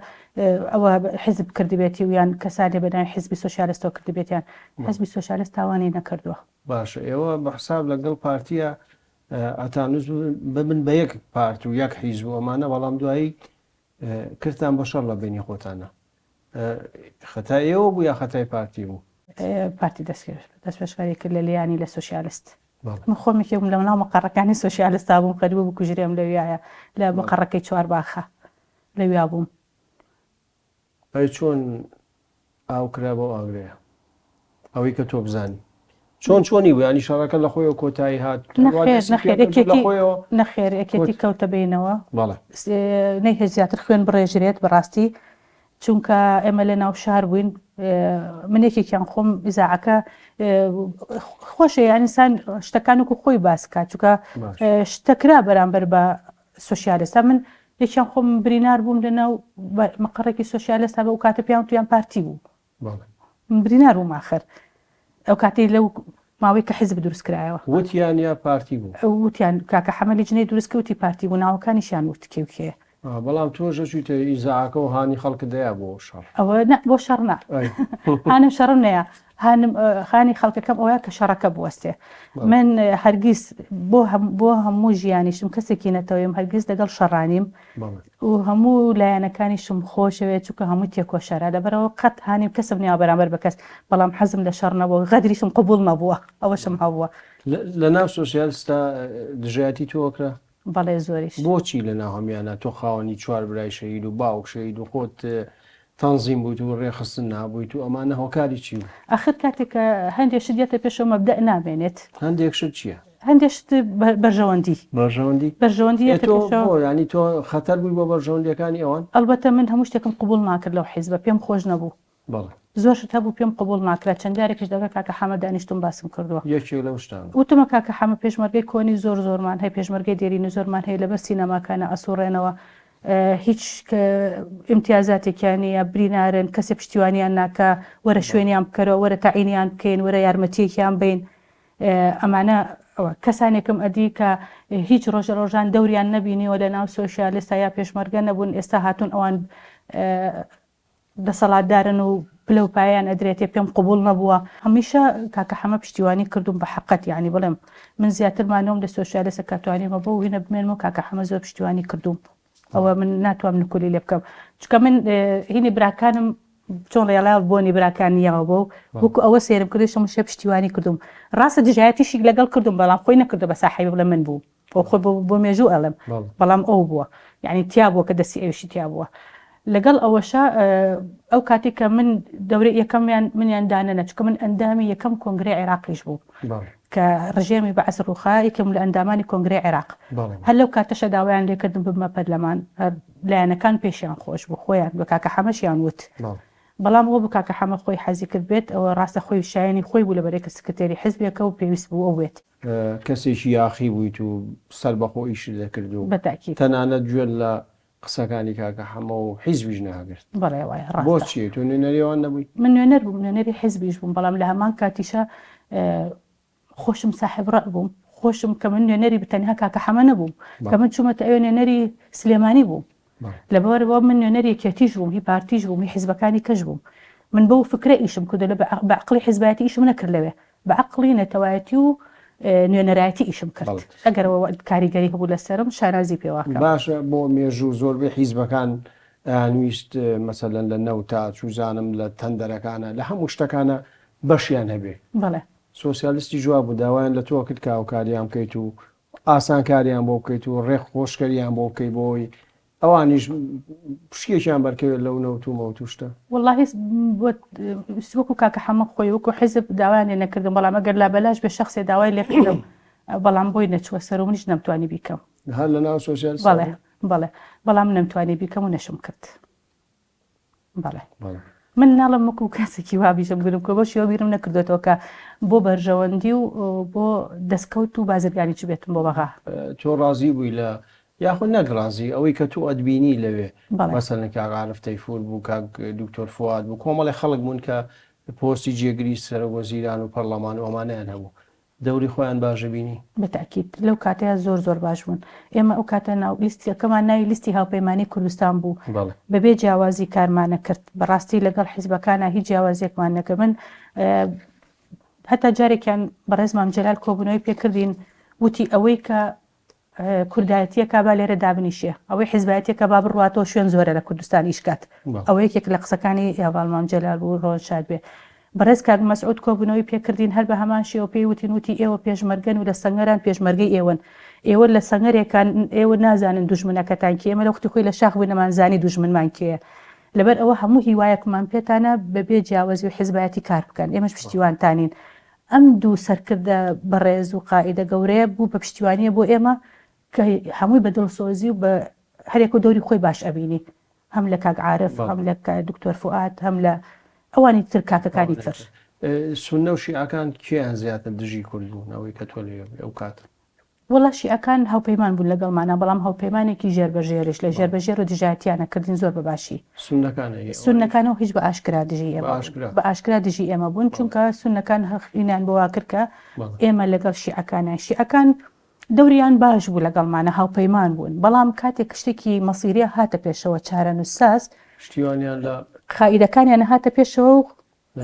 ئەوە حزب کردبێتی و یان کەسانێ بە ناوی حزبی سۆسیالستەوە کردبێتیان حزبی سۆسیالست تاوانی نەکردووە. باشە ئێوە بە حساب لەگەڵ پارتیە ئەتانوست ببن بە یەک پارت و یەک حیزب و ئەمانە بەڵام دوایی کردتان بە شەڕ لە بەینی خۆتانا خەتای ئێوە بوو یا خەتای پارتی بوو؟ پارتی دەستپێشخەری کرد لە لێیانی لە سۆسیالست. من خۆم یەکێک بووم لە ناو مقەڕەکانی سۆسیالستا بووم خەریک بوو بکوژرێم لەویایە لە مقەڕەکەی چوارباخە لەویا بووم. ئەی چۆن ئاو کرا بەو ئاگرەیە؟ ئەوەی کە تۆ بزانی چۆن چۆنی بوو ینی شەڕەکە لە خۆیەوە کۆتایی هات نەخێر نەخێر یەکێتی نەخێر یەکێتی کەوتە بینەوە بەڵێ نەیهێشت زیاتر خوێن بڕێژرێت بەڕاستی چونکە ئێمە لە ناو شار بووین من یەکێکیان خۆم ئیزاعەکە خۆشە یان ئینسان شتەکان وەکو خۆی باس کات چونکە شتەکرا بەرامبەر بە سۆسیالستا من یەکیان خۆم برینار بووم لە ناو مقەڕێکی سۆسیالستا بە ئەو کاتە پیان تویان پارتی بوو من برینار بووم ئاخر ئەو کاتەی لەو ماوەی کە حیزب دروست کرایەوە. وتیان یا پارتی بوو؟ وتیان کاکە حەمە لیجنەی دروست کرد وتی پارتی بوو ناوەکانیشیان وت کێ و کێیە. بەڵام تۆش ئەچویتە ئیزاعەکە و هانی خەڵکت دەیا بۆ شەڕ. ئەوە نا بۆ شەڕ نا هانم شەڕم نەیا هانم خانی خەڵکەکەم ئەوە کە شەڕەکە بوەستێ من هەرگیز بۆ هەم بۆ هەموو ژیانیشم کەسێکی نەتەوەیم هەرگیز لەگەڵ شەڕانیم و هەموو لایەنەکانیشم خۆشەوێت چونکە هەمووی تێکۆشەرە لەبەرەوە قەت هانیم کەسم نییە بەرامبەر بە کەس بەڵام حەزم لە شەڕ نەبووە غەدریشم قبوڵ نەبووە ئەوەشم هەبووە. لە ناو سۆسیالستا دژایەتی تۆ ئەکرا؟ بەڵێ زۆریش. بۆچی لە ناو هەمویانا تۆ خاوەنی چوار برای شەهید و باوک شەهید و خۆت تەنزیم بوویت و ڕێکخستن نابوویت و ئەمانە هۆکاری چی بوو؟ ئاخر کاتێک کە هەندێک شت دێتە پێشەوە مەبدەئ نامێنێت. هەندێک شت چییە؟ هەندێک شت بەرژەوەندی. بەرژەوەندی؟ بەرژەوەندی ئێ یەتە تۆ پێشەوە. بۆ یانی تۆ خەتەر بووی بۆ بەرژەوەندیەکانی ئەوان؟ ئەڵبەتە من هەموو شتێکم قبوڵ ناکرد لەو حیزبە پێم خۆش نەبوو. بەڵێ. زۆر شت هەبوو پێم قبوڵ ناکرا چەند جارێکیش لەگەڵ کاکە حەمە دانیشتووم باسم کردووە. یەکێک لەو شتانە. وتمە کاکە حەمە پێشمەرگەی کۆنی زۆر زۆرمان هەیە پێشمەرگەی دێرینی زۆرمان هەیە لەبەر سینەماکانا ئەسوڕێنەوە هیچ ئیمتیازاتێکیان نییە برینارن کەسێ پشتیوانیان ناکا وەرە شوێنیان بکەرەوە وەرە تەعینیان بکەین وەرە یارمەتیەکیان بەین ئەمانە کەسانێکم ئەدی کە هیچ ڕۆژە ڕۆژان دەوریان نەبینیوە لە ناو سۆسیالستا یا پێشمەرگە نەبوون ئێستا هاتوون ئەوان دەسەڵاتدارن و پلە و پایەیان ئەدرێتێ پێم قبوڵ نەبووە. هەمیشە کاکە حەمە پشتیوانی کردووم بە حەقەت یانی بڵێم من زیاتر مانەوەم لە سۆسیالستە کە توانیومە بەو هینە بمێنمەوە کاکە حەمە زۆر پشتیوانی کردووم ئەوە من ناتوام نکولی لێ بکەم چونکە من هینی براکانم چۆن ڕێڵا بۆنی براکان نییەوە بۆ وەکو ئەوە سێرم کردو هەمیشە پشتیوانی کردووم ڕاستە دژایەتیشی لەگەڵ کردوم بەڵام خۆی نەکردو بە ساحێبی بڵێ من بووم بۆ خۆی بۆ مێژوو ئەڵێم بەڵام ئەو بووە یعنی تیا بووە کە دەستی ئەویشی تیا بووە لەگەڵ ئەوەشە ئەو کاتێک کە من دەورەی یەکەمیان منیان دانەنە چونکە من ئەندامی یەکەم کۆنگرەی عێراقیش بووم کە ڕژێمی بەعس ڕووخا یەکێم لە ئەندامانی کۆنگرەی عێراق هەر لەو کاتەشە داوایان لێکردم ببمە پەرلەمان هەر لایەنەکان پێشیان خۆش بوو خۆیان بە کاکە حەمەشیان وت بەڵام ئەوە بوو کاکە حەمە خۆی حەزی کرد بێت ئەوە ڕاستە خۆی شایەنی خۆی بوو لەبەرەی کە سکرتێری حزبێکە و پێویست بوو ئەو بێت. کەسێکی یاخی بوویت و سەربەخۆ ئیشت دەکرد و بە تاکید. تەنانەت گوێت لە قسەکانی کاکە حەمە و حیزبیش ناگرت. بەڵێ وایە ڕاستە. بۆچی؟ تۆ نوێنەری ئەوان نەبووی؟ من نوێنەر بووم، نوێنەری حیزبیش بووم، بەڵام لە هەمان کاتیشا خۆشم ساحێب ڕەئ بووم، خۆشم کە من نوێنەری تەنها کاکە حەمە نەبووم، کە من چوومەتە ئەوێ نوێنەری سلێمانی بووم، لەبەرئەوە من نوێنەری یەکێتیش بووم، هی پارتیش بووم، هی حیزبەکانی کەش بووم. من بەو فکرە ئیشم کردو، بە عەقڵی حیزبایەتی ئیشم نەکرد لەوێ. بە عەقڵی نەتەوایەتی و نوێنەرایەتی ئیشم کرد. ئەگەر ئەوە کاریگەری هەبوو لەسەرم شانازی پێوەکەم. باشە بۆ مێژوو زۆربەی حیزبەکان ئەیانویست مەسەلەن لە نەوتا چوزانم لە تەندەرەکانا لە هەموو شتەکانا بەشیان هەبێ. بەڵێ. سۆسیالیستیش وابوو داوایان لە تۆ ئەکرد کە هاوکاریان بکەیت و ئاسانکاریان بۆ بکەیت و ڕێک خۆشکەریان بۆ بکەیت بۆ ئەوەی ئەوانیش پشکێکیان بەرکەوێت لەو نەوت و مەوت و شتە. وەڵاهی وەکو کاکە حەمە خۆی وەکو حیزب داوایان لێ نەکردم بەڵام ئەگەر لابەلاش بێ شەخسێ داوای لێ کردم بەڵام بۆی نەچووە سەر و منیش نەمتوانی بیکەم. هەر لەناو سۆسیالیست بەڵێ بەڵێ بەڵام نەمتوانی بیکەم و نەشم کرد. بەڵێ من ناڵم وەکو کەسێکی وا بیشم گرم کە بەو شێوە بیرم نەکردوێتەوە کە بۆ بەرژەوەندی و بۆ دەستکەوت و بازرگانی چ بێتم بۆ بەغا. تۆ ڕازی بووی لە یاخود نەک ڕازی ئەوەی کە تۆ ئەتبینی لەوێ مەسەلەن کاک عارف تەیفور بوو کاک دکتۆر فواد بوو کۆمەڵی خەڵک بوون کە پۆستی جێگری سەرۆک وەزیران و پەرلەمان و ئەمانەیان هەبوو دەوری خۆیان باش ئەبینی؟ بە تەئکید لەو کاتەیا زۆر زۆر باش بوون. ئێمە ئەو کاتە ناو لیستەکەمان ناوی لیستی هاوپەیمانی کوردستان بوو. بەڵێ. بە بێ جیاوازی کارمان ئەکرد. بە ڕاستی لەگەڵ حیزبەکانا هیچ جیاوازیەکمان نەکرد. من هەتا جارێکیان بەڕێز مام جەلال کۆبوونەوەی پێ کردین وتی ئەوەی کە کوردایەتیەکە با لێرە دابنیشێ، ئەوەی حیزبایەتیەکە با بڕواتەوە شوێن زۆرە لە کوردستان ئیش کات. ئەوە یەکێک لە قسەکانی هەڤاڵ مام جەلال بوو ڕۆژ شاد بێ. بەڕێز کاک مەسعود کۆبوونەوەی پێ کردین هەر بە هەمان شێوە پێی وتین وتی ئێوە پێشمەرگەن و لە سەنگەران پێشمەرگەی ئێوەن ئێوە لە سەنگەرێکان ئێوە نازانن دوژمنەکەتان کێیە ئێمە لە وەختی خۆی لە شاخ بووین ئەمانزانی دوژمنمان کێیە لەبەر ئەوە هەموو هیوایەکمان پێتانە بە بێ جیاوازی و حیزبایەتی کار بکەن ئێمەش پشتیوانتانین ئەم دوو سەرکردە بەڕێز و قائیدە گەورەیە بوو بە پشتیوانیە بۆ ئێمە کە هەمووی بە دڵسۆزی و بە هەرێک و دەوری خۆی باش ئەبینی هەم لە کاک عارف هەم لە دکتۆر فوئاد هەم لە ئەوانی تر کاکەکانی تر. سوننە و شیعەکان کێیان زیاتر دژی کورد بوون ئەوەی کە تۆ لەوێ بووی ئەو کاتە؟ وەڵا شیعەکان هاوپەیمان بوون لەگەڵمانا بەڵام هاوپەیمانێکی ژێر بە ژێریش لە ژێر بە ژێر و دژایەتیان ئەکردین زۆر بە باشی. سوننەکان ئەی ئەوانیش؟ سوننەکانەوە هیچ بە ئاشکرا دژی ئێمە بوون. بە ئاشکرا دژی ئێمە بوون چونکە سوننەکان هینیان بۆ وا کرد کە ئێمە لەگەڵ شیعەکانین شیعەکان. دەوریان باش بوو لەگەڵمانە هاوپەیمان بوون بەڵام کاتێک شتێکی مەسیریە هاتە پێشەوە چارەنووسساز پشتیوانیان لە خائیدەکانیان هاتە پێشەوە و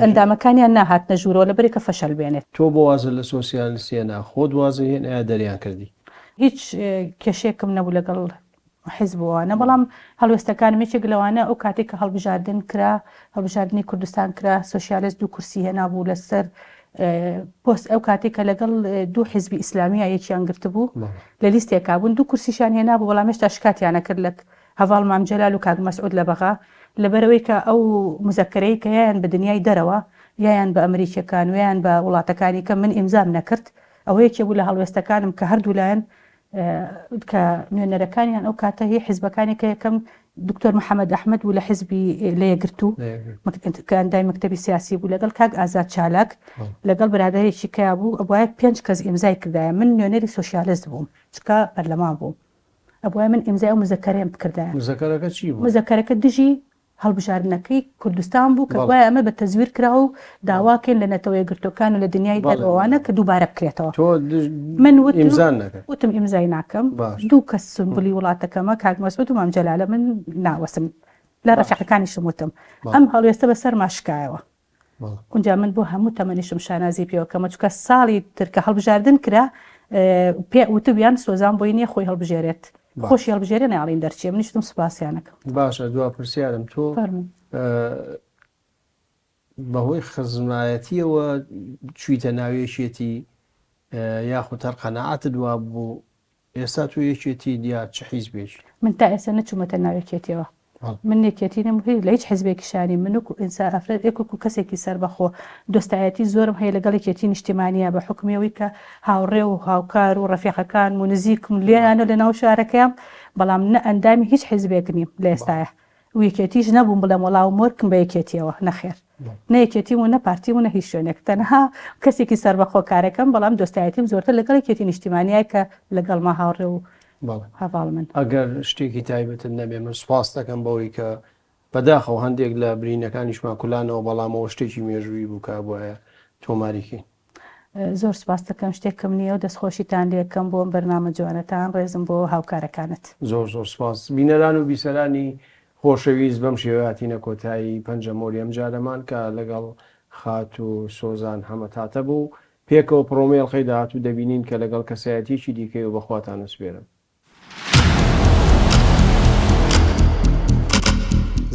ئەندامەکانیان ناهاتنە ژوورەوە لەبەرئ کە فەشەل بێنێت. تۆ بۆ وازت لە سۆسیالست هێنا؟ خۆت وازت هێنا یا دەریان کردی؟ هیچ کێشەیەکم نەبوو لەگەڵ حیزب و ئەوانە، بەڵام هەڵوێستەکانم یەکێک لەوانە ئەو کاتەی کە هەڵبژاردن کرا، هەڵبژاردنی کوردستان کرا، سۆسیالست دوو کورسی هێنابوو لەسەر پۆست ئەو کاتەی کە لەگەڵ دوو حیزبی ئیسلامییا یەکیان گرتبوو لە لیستێکا بوون دوو کورسیشیان هێنابوو بەڵام هێشتا شکاتیان نەکرد لە هەڤاڵ مام جەلال و کاک مەسعود لە بەغا، لەبەرئەوەی کە ئەو موزەکەرەی کە یایان بە دنیای دەرەوە، یایان بە ئەمریکیەکان و یایان بە وڵاتەکانی کە من ئیمزام نەکرد، ئەوە یەکێ بوو لە هەڵوێستەکانم کە هەردوو لایەن کە نوێنەرەکانیان ئەو کاتە هی حیزبەکانی کە یەکەم دکتۆر محەمەد ئەحمەد بوو لە حیزبی لە یەکگرتوو کە ئەندامی مەکتەبی سیاسی بوو لەگەڵ کاک ئازاد چالاک لەگەڵ برادەرێکی کە بوو ئەبوایە پێنج کەس ئیمزای کردایە من نوێنەری سۆسیالست بووم چونکە پەرلەمان بووم. ئەبوایە من ئیمزای ئەو مزەکەرەیەم بکردایە. مزەکەرەکە چی بوو؟ مزەکەرەکە دژی هەڵبژاردنەکەی کوردستان بوو کە گوایە ئەمە بە تەزویر کرا و داواکەین لە نەتەوە یەکگرتووەکان و لە دنیای دەرەوەوانە کە دووبارە بکرێتەوە. تۆ من وتم ئیمزان نەکرد؟ وتم ئیمزای ناکەم. دوو کەس سونبولی وڵاتەکەمە کاک مەسعود و مام جەلالە من ناوەسم. لە ڕەفیقەکانیشم وتم. ئەم هەڵوێستە بەسەرما شکایەوە. ئونجا من بۆ هەموو تەمەنیشم شانازی پێوە کەمە چونکە ساڵی تر کە هەڵبژاردن کرا پێ وتبیان سۆزان بۆی نییە خۆی هەڵبژێرێت خۆشی هەڵبژێرێ ناڵین دەرچێ منیش وتم سوپاسیانەکەم. باشە دوا پرسیارم تۆ بەهۆی خزمایەتیەوە چویتە ناو یەکێتی یاخود هەر قەناعەتت وابوو ئێستا تۆ یەکێتیت یا چ حیزبێکی؟ من تا ئێستا نەچوومەتە ناو یەکێتیەوە. من یەکێتی نیم و لە هیچ حیزبێکیشا نیم. من وەکو ئینسان ئافرەت ێک وەکو کەسێکی سەربەخۆ دۆستایەتی زۆرم هەیە لەگەڵ یەکێتی نیشتیمانییا بە حوکمی ئەوەی کە هاوڕێ و هاوکار و ڕەفیقەکانم و نزیکم لێیانە لە ناو شارەکەیام بەڵام نە ئەندامی هیچ حیزبێک نیم لە ئێستایا و یەکێتیش نەبووم بڵێم وەڵا و مۆرکم بە یەکێتیەوە نەخێر نە یەکێتیم و نە پارتیم و نە هیچ شوێنێک تەنها کەسێکی سەربەخۆ کارەکەم بەڵام دۆستایەتیم زۆرتر لەگەڵ یەکێتی نیشتیمانیە کە لەگەڵما هاوڕێ و هەڤاڵ من. ئەگەر شتێکی تایبەتت نەبێ من سوپاست دەکەم بەوەی کە بەداخەوە هەندێک لە برینەکانیشمان کولانەوە بەڵام ئەوە شتێکی مێژوویی بوو کە ئەبوایە تۆماری کەین. زۆر سوپاست دەکەم شتێکم نییە و دەستخۆشیتان لێکەم بۆ ئەم بەرنامە جوانەتان ڕێزم بۆ هاوکارەکانت. زۆر زۆر سوپاس بینەران و بیسەرانی خۆشەویست بەم شێوەیە هاتینە کۆتایی پەنجەمۆری ئەمجارەمان کە لەگەڵ خاتوو سۆزان حەمەتاتە بوو پێکەوە پڕۆمۆی ئەڵقەی داهاتوو دەبینین کە لەگەڵ کەسایەتیەکی دیکەی و بەخواتان ئەسپێرم.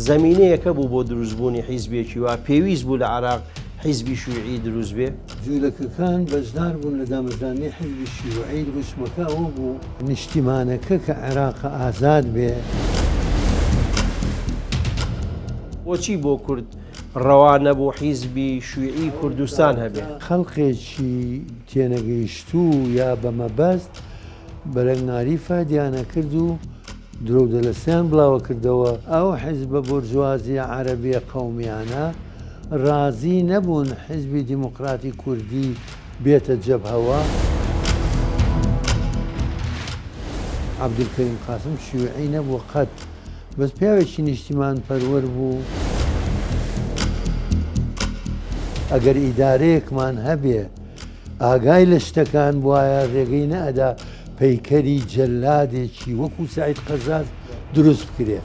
زەمینەیەک هەبوو بۆ دروستبوونی حیزبێکی وا، پێویست بوو لە عێراق حیزبی شیوعی دروست بێ. جوولەکەکان بەشدار بوون لە دامەزراندنی حیزبی شیوعی، دروشمەکە ئەوە بوو، نیشتیمانەکە کە عێراقە ئازاد بێ. بۆچی بۆ کورد ڕەوا نەبوو حیزبی شیوعی کوردستان هەبێ؟ خەڵکێکی تێنەگەیشتوو یا بە مەبەست بەرەنگاری فادیان ئەکرد و درۆو دەلەسەیان بڵاوەکردەوە، ئەو حیزبە بۆرژوازیە عەرەبیە قەومیانە ڕازی نەبوون حیزبی دیموکراتی کوردی بێتە جەبهەوە. عەبدولکەریم قاسم شیوعی نەبووە قەت، بەس پیاوێکی نیشتیمان پەروەر بوو. ئەگەر ئیدارەیەکمان هەبێ ئاگای لە شتەکان بوایە رێگەی نەئەدا پەیکەری جەلادێکی وەکو سەعید قەزاز دروست بکرێ.